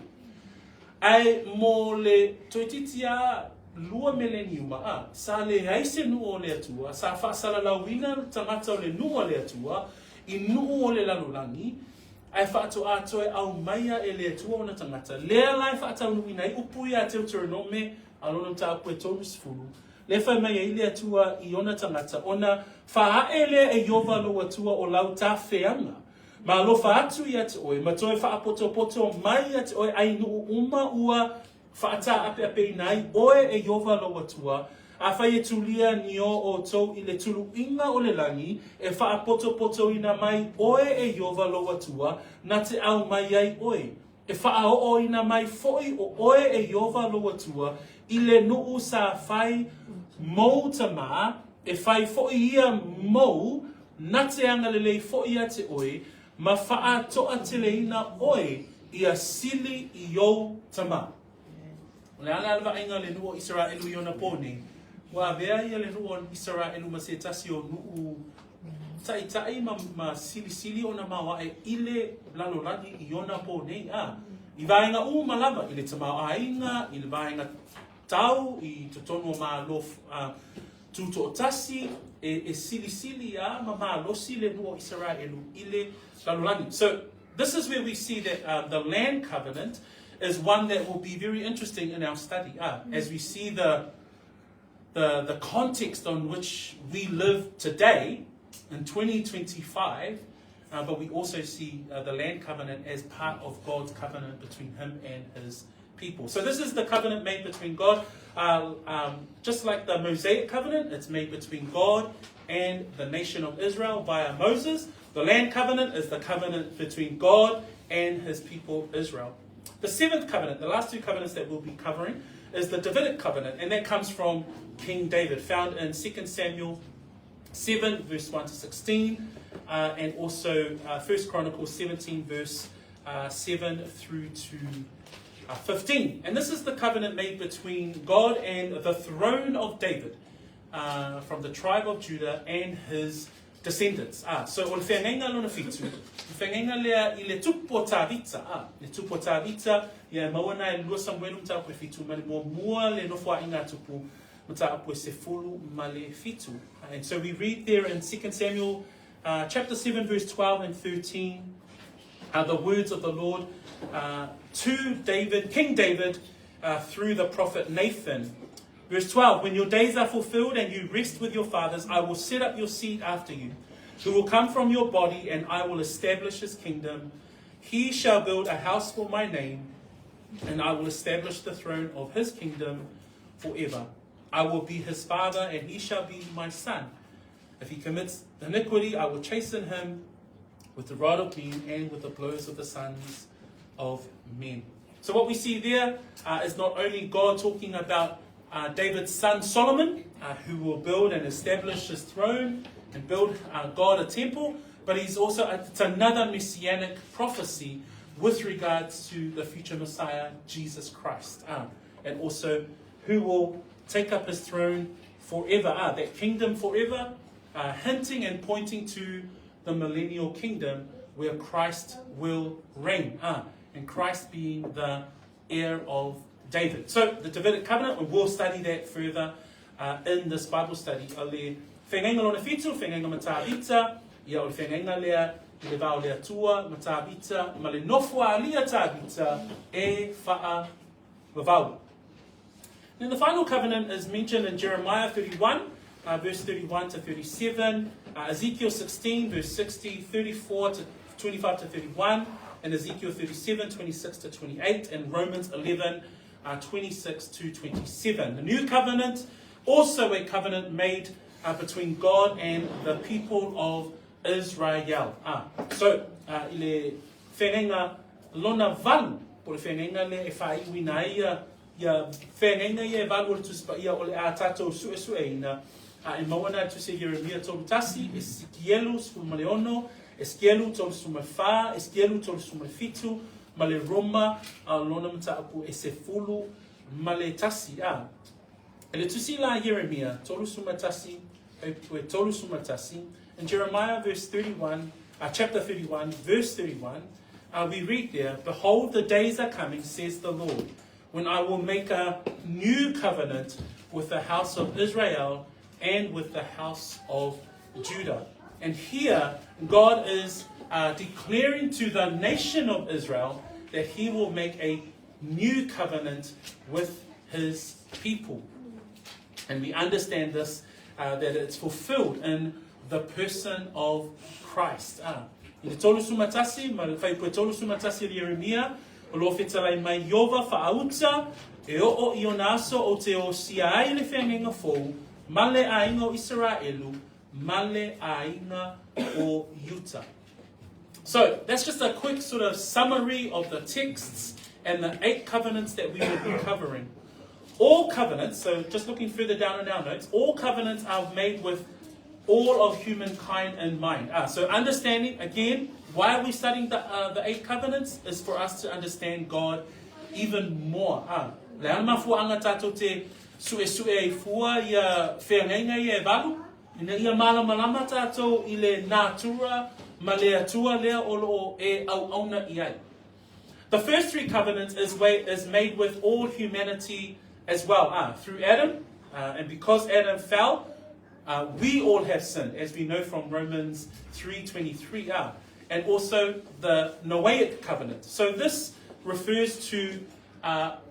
Ae mo le toeitiiti a lua meleniuma, a, sa leai se nuu o le Atua, sa faasalalauina tagata o le nuu a le Atua i nuu o le lalolagi, Ae faatoa toe aumaia e le Atua ona tagata, lea la e faataunuuina ai upu ia a Teuteronome a lona mataupu e 30, lea e fai mai ai le Atua i ona tagata, ona faaee lea e Iova lou Atua o lau tafeaga, ma alofa atu ia te oe, ma toe faapotopoto mai ia te oe ai nuu uma ua Faataapeapeina ai oe e Iova lou Atua, afai e tulia ni o outou i le tuluiga o le lagi, e faapotopotoina mai oe e Iova lou Atua, na te au mai ai oe. E faaooina mai foi o oe e Iova lou Atua i le nuu sa fai mou tamā, e fai foi ia mou, na te agalelei foi ia te oe, Ma faatoateleina oe ia sili i ou tama. O le a la le vaaiga o le nuu o Isaraelu i ona pō nei? Ua avea ia le nuu o Isaraelu ma se tasi o nuu taʻitaʻi ma, ma silisili ona maoaʻe i le lalolagi i ona pō nei, a i vaega uma lava, i le tamaoaiga, i le vaega tau, i totonu o Malo Tutoatasi, e, e silisili a ma malosi le nuu o Isaraelu i le lalolagi. So, this is where we see that the land covenant is one that will be very interesting in our study, as we see the, the, the context on which we live today in 2025, but we also see the land covenant as part of God's covenant between him and his people. So this is the covenant made between God. Just like the Mosaic covenant, it's made between God and the nation of Israel via Moses. The land covenant is the covenant between God and his people Israel. The seventh covenant, the last two covenants that we'll be covering, is the Davidic covenant, and that comes from King David, found in 2 Samuel 7, verse 1 to 16, and also 1 Chronicles 17, verse 7 through to 15. And this is the covenant made between God and the throne of David from the tribe of Judah and his descendants. Ah, so o le whengainga lona fitu, le whengainga lea i le tupu o Tāvita, ah, le tupu o Tāvita, ia e maua nā e lua Samuelu mataupu e fitu, ma le muamua le nofoaʻiga a tupu mataupu e sefulu ma le fitu. And so we read there in 2 Samuel chapter 7 verse 12 and 13 uh, the words of the Lord uh, to David, King David, uh, through the prophet Nathan. Verse 12, When your days are fulfilled and you rest with your fathers, I will set up your seed after you, who will come from your body, and I will establish his kingdom. He shall build a house for my name, and I will establish the throne of his kingdom forever. I will be his father, and he shall be my son. If he commits iniquity, I will chasten him with the rod of men and with the blows of the sons of men. So what we see there is not only God talking about David's son Solomon, who will build and establish his throne and build God a temple, but he's also it's another messianic prophecy with regards to the future Messiah, Jesus Christ, and also who will take up his throne forever, that kingdom forever, hinting and pointing to the millennial kingdom where Christ will reign, and Christ being the heir of David. So the Davidic covenant, we will study that further in this Bible study. O le Feagaiga lona fitu, feagaiga ma Tavita, ia o le feagaiga lea i le va o le Atua ma Tavita ma le nofo a alii a Tavita e faavavau. Then the final covenant is mentioned in Jeremiah 31, verse 31 to 37, Ezekiel 16, verse 60, 34 to 25 to 31, and Ezekiel 37, 26 to 28, and Romans 11, 26 to 27. The new covenant, also a covenant made between God and the people of Israel. Ah, so, i le feagaiga lona valu, po o le feagaiga lea e faaiuina ai ia, ia feagaiga ia e valu o le Tusi Paia o le a tatou suesueina, a e maua ana i le Tusi a Ieremia 31, Esikielu 16, Esikielu 34, Esikielu 37, ma le Roma a lona mataupu e 11. A. I le Tusi la a Ieremia 31, 31, in Jeremiah verse 31, chapter 31, verse 31, we read there, Behold, the days are coming, says the Lord, when I will make a new covenant with the house of Israel and with the house of Judah. And here, God is declaring to the nation of Israel that he will make a new covenant with his people. And we understand this, that it's fulfilled in the person of Christ. Ah. I le 31, ma le fuaiupu e 31 o Ieremia, o lo o fetalai mai Iova faauta, e oo i ona aso ou te osia ai le feagaiga fou, ma le aiga o Isaraelu, ma le aiga o Iuta. So, that's just a quick sort of summary of the texts and the eight covenants that we will be covering. All covenants, so just looking further down in our notes, all covenants are made with all of humankind in mind. So understanding, again, why are we studying the eight covenants? Is for us to understand God even more. Le a le mafuaaga tatou te suesue ai fua ia feagaiga ia e valu, ina ia malamalama tatou i le natura ma le Atua lea o lo o e auauna i ai. The first three covenants is, way, is made with all humanity as well. Through Adam, and because Adam fell, we all have sinned, as we know from Romans 3.23. And also the Noahic covenant. So this refers to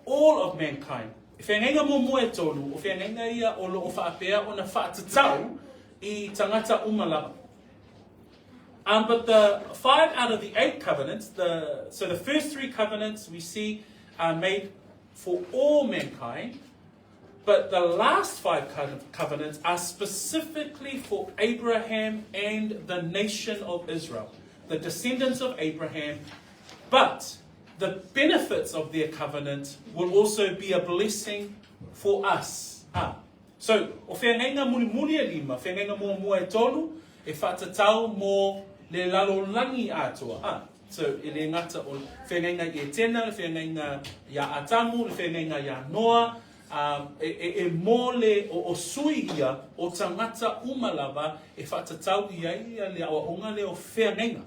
all of mankind. E feagaiga muamua e tolu, o feagaiga ia o lo o faapea ona faatatau i tagata uma lava. But the five out of the eight covenants, so the first three covenants we see are made for all mankind, but the last five covenants are specifically for Abraham and the nation of Israel, the descendants of Abraham. But the benefits of their covenant will also be a blessing for us. So, o feagaiga mulimuli e lima, feagaiga muamua e tolu, e faatatau mo le lalolagi atoa. So, e le gata o feagaiga i Etena, le feagaiga iā Atamu, le feagaiga iā Noa, e mo le o sui ia o tagata uma lava e faatatau i ai ia le aoaoga lea o feagaiga.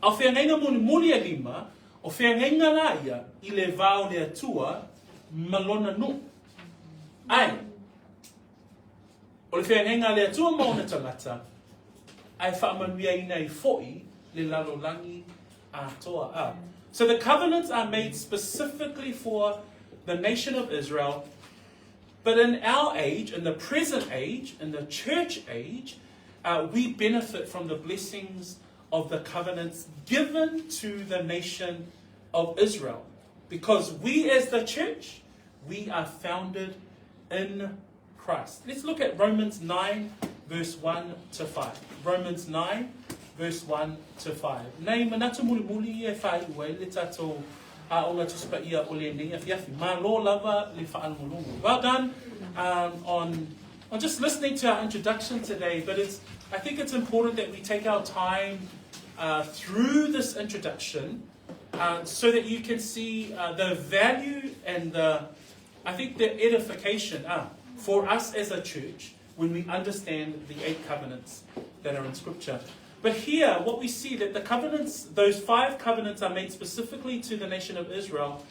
A o feagaiga mulimuli e lima, o feagaiga la ia i le va o le Atua ma lona nuu. Ae, o le feagaiga a le Atua ma ona tagata, ae faamanuiaina ai foi le lalolagi atoa. So the covenants are made specifically for the nation of Israel, but in our age, in the present age, in the church age, we benefit from the blessings of the covenants given to the nation of Israel. Because we as the church, we are founded in Christ. Let's look at Romans 9, verse 1 to 5. Romans 9, verse 1 to 5. Nei manatu mulimuli e faaiu ai le tatou aoga Tusi Paia o lenei afiafi. Malo lava le faalogologo. Well done on just listening to our introduction today, but I think it's important that we take our time through this introduction so that you can see the value and I think the edification for us as a church when we understand the eight covenants that are in Scripture. But here, what we see that the covenants, those five covenants are made specifically to the nation of Israel.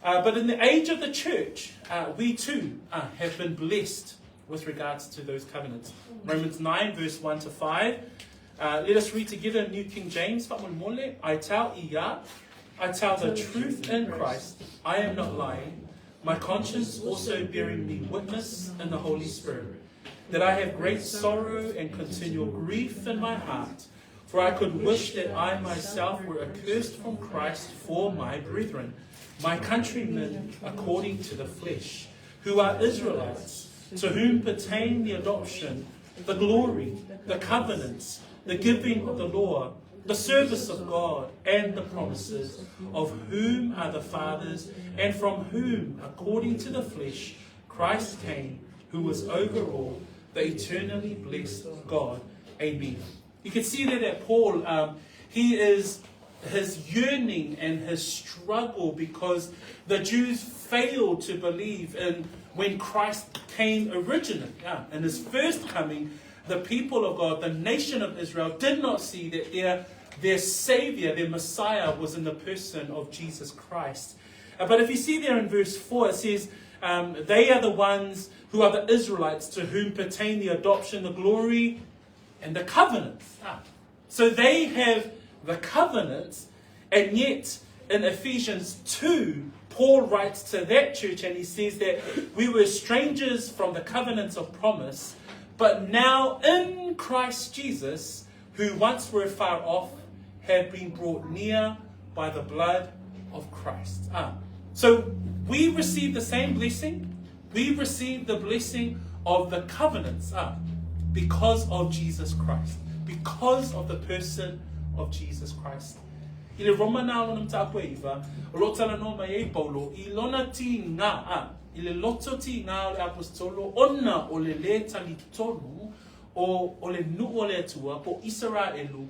But in the age of the church, we too have been blessed with regards to those covenants. Romans 9 verse 1 to 5. Uh, let us read together New King James. Fa'amolemole, I tell ia, I tell the truth in Christ, I am not lying, my conscience also bearing me witness in the Holy Spirit, that I have great sorrow and continual grief in my heart. For I could wish that I myself were accursed from Christ for my brethren, my countrymen according to the flesh, who are Israelites, to whom pertain the adoption, the glory, the covenants, the giving of the law, the service of God, and the promises, of whom are the fathers, and from whom, according to the flesh, Christ came, who was over all, the eternally blessed God. Amen. You can see there that Paul, um, he is his yearning and his struggle because the Jews failed to believe in when Christ came originally. Yeah, in his first coming, the people of God, the nation of Israel, did not see that their, their Savior, their Messiah, was in the person of Jesus Christ. Uh, but if you see there in verse 4, it says, um, They are the ones who are the Israelites to whom pertain the adoption, the glory, and the covenants. Ah. So they have the covenants, and yet in Ephesians 2, Paul writes to that church and he says that we were strangers from the covenants of promise, but now in Christ Jesus, who once were far off, have been brought near by the blood of Christ. Ah. So we receive the same blessing. We receive the blessing of the covenants ah, because of Jesus Christ, because of the person of Jesus Christ. I le Roma nā lona mataupu e iva, o lo talanoa mai ai Paulo i lona tigā, a, i le loto tigā o le Aposetolo ona o le lē talitonu o, o le nuʻu o le Atua po Isaraelu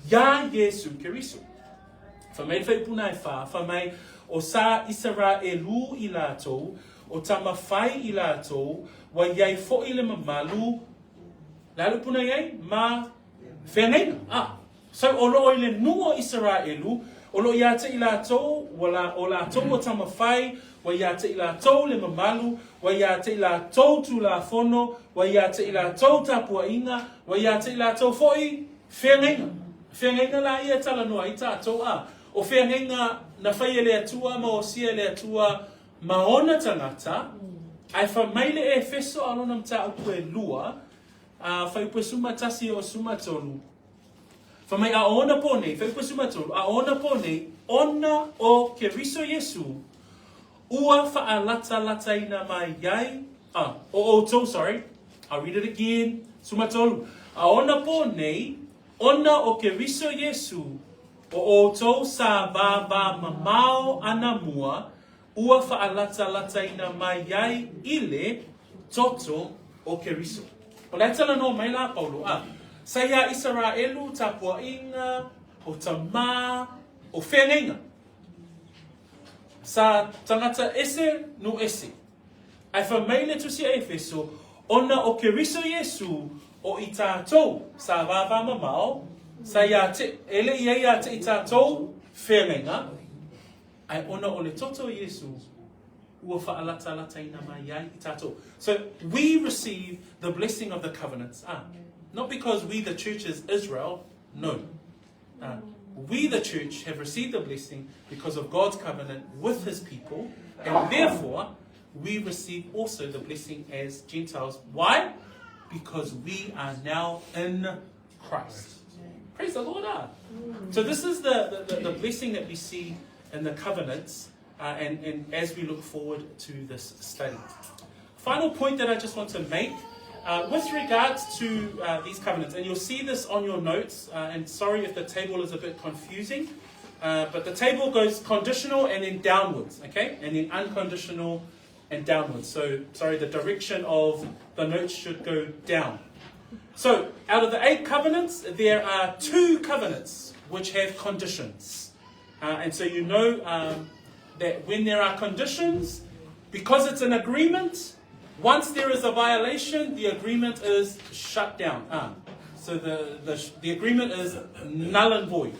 iā Iesu Keriso. Fai mai le faipuna e whā, fai mai o sa Isaraelu i lātou, o tama fai i lātou, ua i ai foʻi le mamalu, le a le upu na i ai? Ma feagaiga. A. So o loo i le nuu o Isaraelu, o loo iā te i lātou, ua la, o lātou ua tama fai, ua iā te i lātou le mamalu, ua iā te i lātou tulafono, ua iā te i lātou tapuaiga, ua iā te i lātou foʻi feagaiga. Feagaiga la ia e talanoa ai tātou, a, o feagaiga na fai e le Atua ma osia e le Atua ma ona tagata, ae fai mai le Efeso a lona mataupu e lua, a fai suma tasi o suma tolu, Fai mai a ona pō nei, fai suma tolu, a ona pō nei, ona o Keriso Iesu, ua whaalatalataina mai ai, ah, o outou, sorry, I'll read it again, suma tolu, a ona pō nei, ona o Keriso Iesu, o outou sa vāvā mamao ana mua, ua faalatalataina mai ai i le toto o Keriso. O le a talanoa mai la Paulo, a, sa iā Isaraelu tapuaiga, o tamā, o feagaiga. Sa tagata ese no ese. Ae fai mai le Tusi a Efeso, ona o Keriso Iesu o i tātou sa vāvā mamao, sa iā te, e le i ai iā te i tātou feagaiga, Ae ona o le toto o Iesu ua faalatalataina mai ai i tātou. So we receive the blessing of the covenants. Ah, not because we the church is Israel, no. Ah, we the church have received the blessing because of God's covenant with his people, and therefore we receive also the blessing as Gentiles. Why? Because we are now in Christ. Praise the Lord. Ah. So this is the, the, the, blessing that we see in the covenants uh, and, and as we look forward to this study. Final point that I just want to make uh, with regards to uh, these covenants, and you'll see this on your notes, uh, and sorry if the table is a bit confusing, uh, but the table goes conditional and then downwards, okay? And then unconditional and downwards. So, sorry, the direction of the notes should go down. So, out of the eight covenants, there are two covenants which have conditions. Uh, and so you know um, that when there are conditions, because it's an agreement, once there is a violation, the agreement is shut down. Ah, so the, the, the agreement is null and void.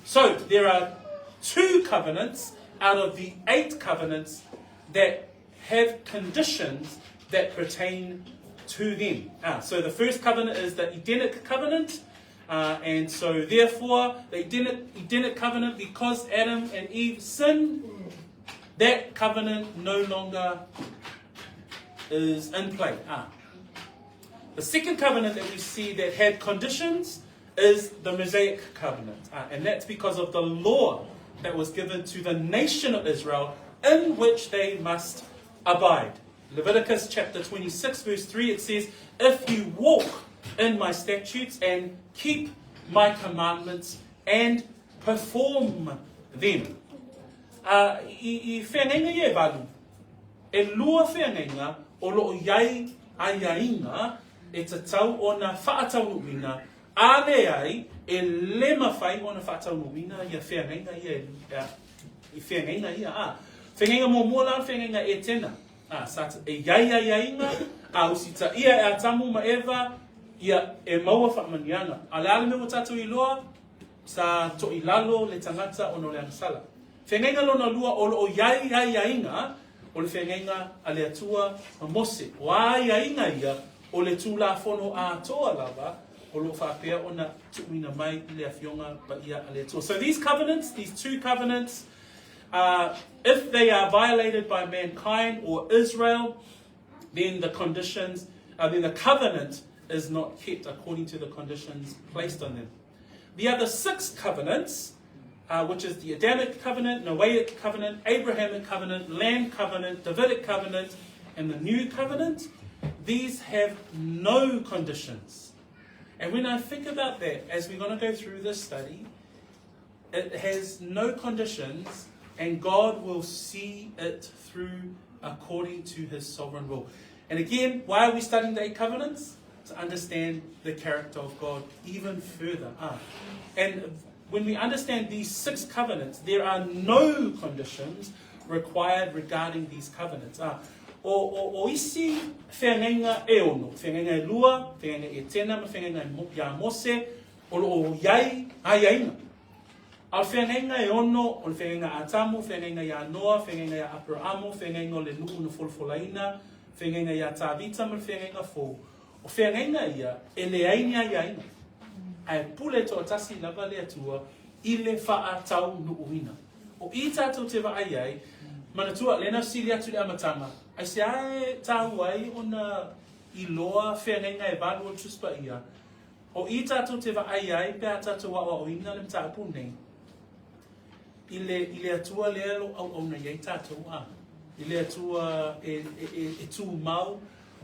So there are two covenants out of the eight covenants that have conditions that pertain to them. Ah, so the first covenant is the Edenic covenant, uh, and so therefore the Edenic, Edenic covenant, because Adam and Eve sinned, that covenant no longer is in play. Ah. The second covenant that we see that had conditions is the Mosaic covenant. Ah, and that's because of the law that was given to the nation of Israel in which they must abide. Leviticus chapter 26, verse 3, it says, If you walk in my statutes and keep my commandments and perform them. Uh, i, i whenenga i e valu, e lua whenenga o loo iai aiaiga e tatau ona faataunuuina, a leai e le mafai ona faataunuuina ia feagaiga ia e, i feagaiga ia, a. Feagaiga muamua la o le feagaiga Etena, a, sa e iai aiaiga, a usitaia e Atamu ma Eva, ia e maua faamanuiaga. A o le a le mea ua tatou iloa? Sa toilalo le tagata ona o le agasala. Feagaiga lona lua o lo o iai aiaiga o le feagaiga a le Atua ma Mose. O a aiaiga ia o le Tulafono atoa lava o lo o faapea ona tuuina mai i le Afioga Paia a le Atua. So these covenants, these two covenants, uh, if they are violated by mankind or Israel, then the conditions, uh, then the covenant is not kept according to the conditions placed on them. The other six covenants, uh, which is the Adamic covenant, Noahic covenant, Abrahamic covenant, land covenant, Davidic covenant, and the new covenant, these have no conditions. And when I think about that, as we're going to go through this study, it has no conditions, and God will see it through according to his sovereign will. And again, why are we studying the eight covenants? To understand the character of God even further. Ah. And when we understand these six covenants, there are no conditions required regarding these covenants. Ah. O, o, o isi whengainga e ono, whengainga e lua, whengainga e tena, ma whengainga e ia Mose, o lo o iai aiaiga. A o le feagaiga e ono, o le feagaiga a Atamu, feagaiga iā Noa, feagaiga iā Aperaamo, feagaiga o le nuu na folafolaina, feagaiga iā Tavita ma le feagaiga fou. O feagaiga ia, e leai ni aiaiga, ae pule toatasi lava le Atua i le faataunuuina. O i tatou te vaai ai, manatua, lena sili atu i le amataga, aisea e taua ai ona iloa feagaiga e valu o le Tusi Paia? O i tatou te vaai ai pe a tatou aoaoina le mataupu nei, i le, i le Atua lea lo auauna i ai tatou, a, i le Atua e, e, e, e tumau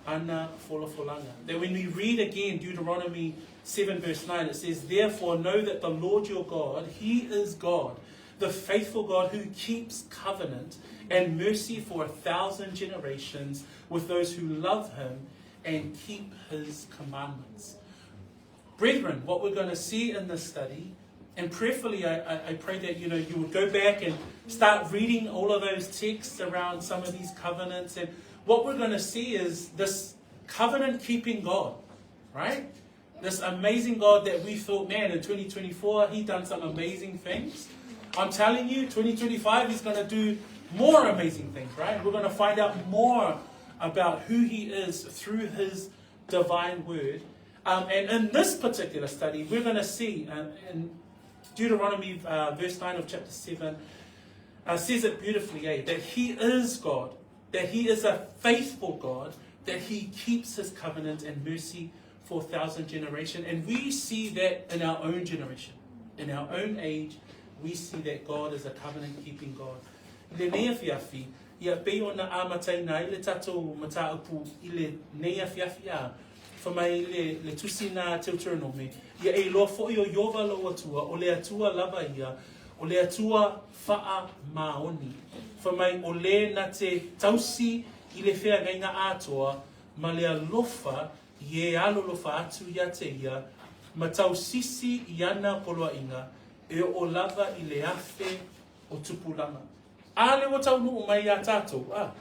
ana folafolaga. That when we read again Deuteronomy 7 verse 9, it says, Therefore know that the Lord your God, He is God, the faithful God who keeps covenant and mercy for 1,000 generations with those who love Him and keep His commandments. Brethren, what we're going to see in this study, and prayerfully I, I, I pray that you know you would go back and start reading all of those texts around some of these covenants. And what we're going to see is this covenant keeping God, right? This amazing God that we thought, man, in 2024, he done some amazing things. I'm telling you, 2025, he's going to do more amazing things, right? We're going to find out more about who he is through his divine word. Um, and in this particular study, we're going to see uh, in Deuteronomy uh, verse 9 of chapter 7 uh, says it beautifully, eh, that he is God, that he is a faithful God, that he keeps his covenant and mercy for a thousand generation. And we see that in our own generation, in our own age, we see that God is a covenant keeping God. I lenei afiafi, ia pei ona amataina ai le tatou mataupu i lenei afiafi a, fa mai le, le tusi na Teuteronome, ia e iloa foi o Ieova lou Atua, o le Atua lava ia, o le Atua faamaoni. Fa mai o le na te tausi i le feagaiga atoa ma le alofa i e alolofa atu ia te ia, ma tausisi i ana poloaiga, e oo lava i le afe o tupulaga. A le ua taunuu mai iā tatou, a,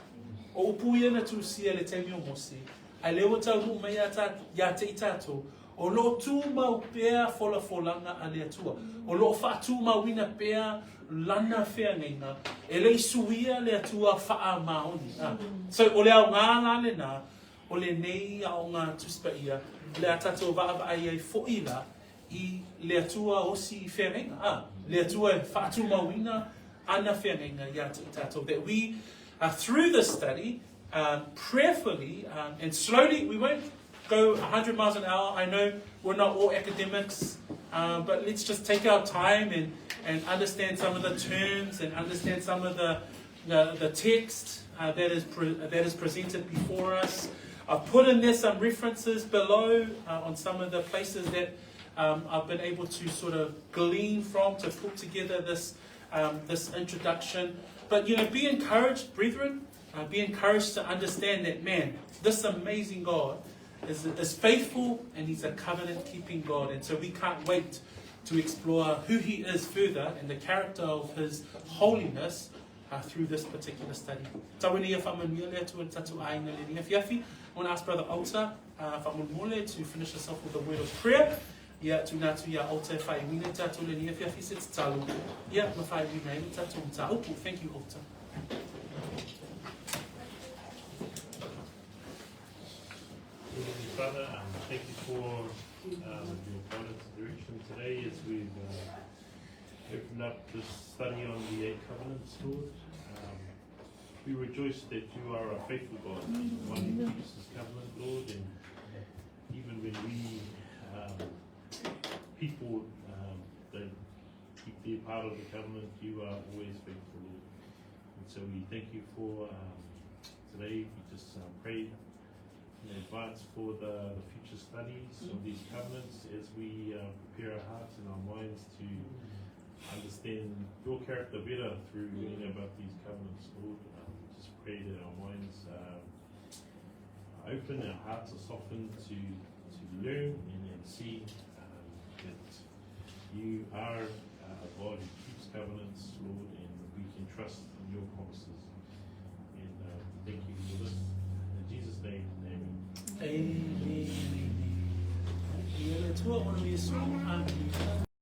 o upu ia na tusia i le taimi o Mose, a le ua taunuu mai iā ta, iā te i tatou, o lo o tumau pea folafolaga a le Atua, o lo o faatumauina pea lana feagaiga, e le i suia le Atua faamaoni. A. So, o le aoga la lena, o lenei Aoga Tusi Paia, o le a tatou vaavaai ai fo'i la i le Atua osi feagaiga, a, le Atua e faatumauina ana feagaiga ia te i tatou. That we, through this study, prayerfully and slowly, we won't go 100 miles an hour. I know we're not all academics, but let's just take our time and understand some of the terms and understand some of the text that is presented before us. I've put in there some references below on some of the places that I've been able to sort of glean from to put together this introduction. But be encouraged, brethren. Be encouraged to understand that, man, this amazing God is faithful and He's a covenant keeping God. And so we can't wait to explore who He is further and the character of His holiness through this particular study. Tau ina ia faamanuia le Atua i le tatou aiga i lenei afiafi. I want to ask Brother Alta faamolemole to finish us off with a word of prayer. Ia tuuina atu iā Alta e faaiuina i tatou i lenei afiafi se tatalo. Ia ma faaiuina ai le tatou mataupu. Thank you, Alta. Heavenly Father, thank you for your guidance and direction today as we've opened up this study on the eight covenants, Lord. We rejoice that you are a faithful God, one who keeps his covenant, Lord, and even when we people don't keep their part of the covenant, you are always faithful, Lord. And so we thank you for today. We just pray in advance for the future studies of these covenants as we prepare our hearts and our minds to understand your character better through learning about these covenants, Lord. Just pray that our minds are open, our hearts are softened to learn and see that you are a God who keeps covenants, Lord, and we can trust in your promises. And thank you for this. In Jesus' name, amen. Amen. Amen. Ia le Atua ona Iesu. Amen.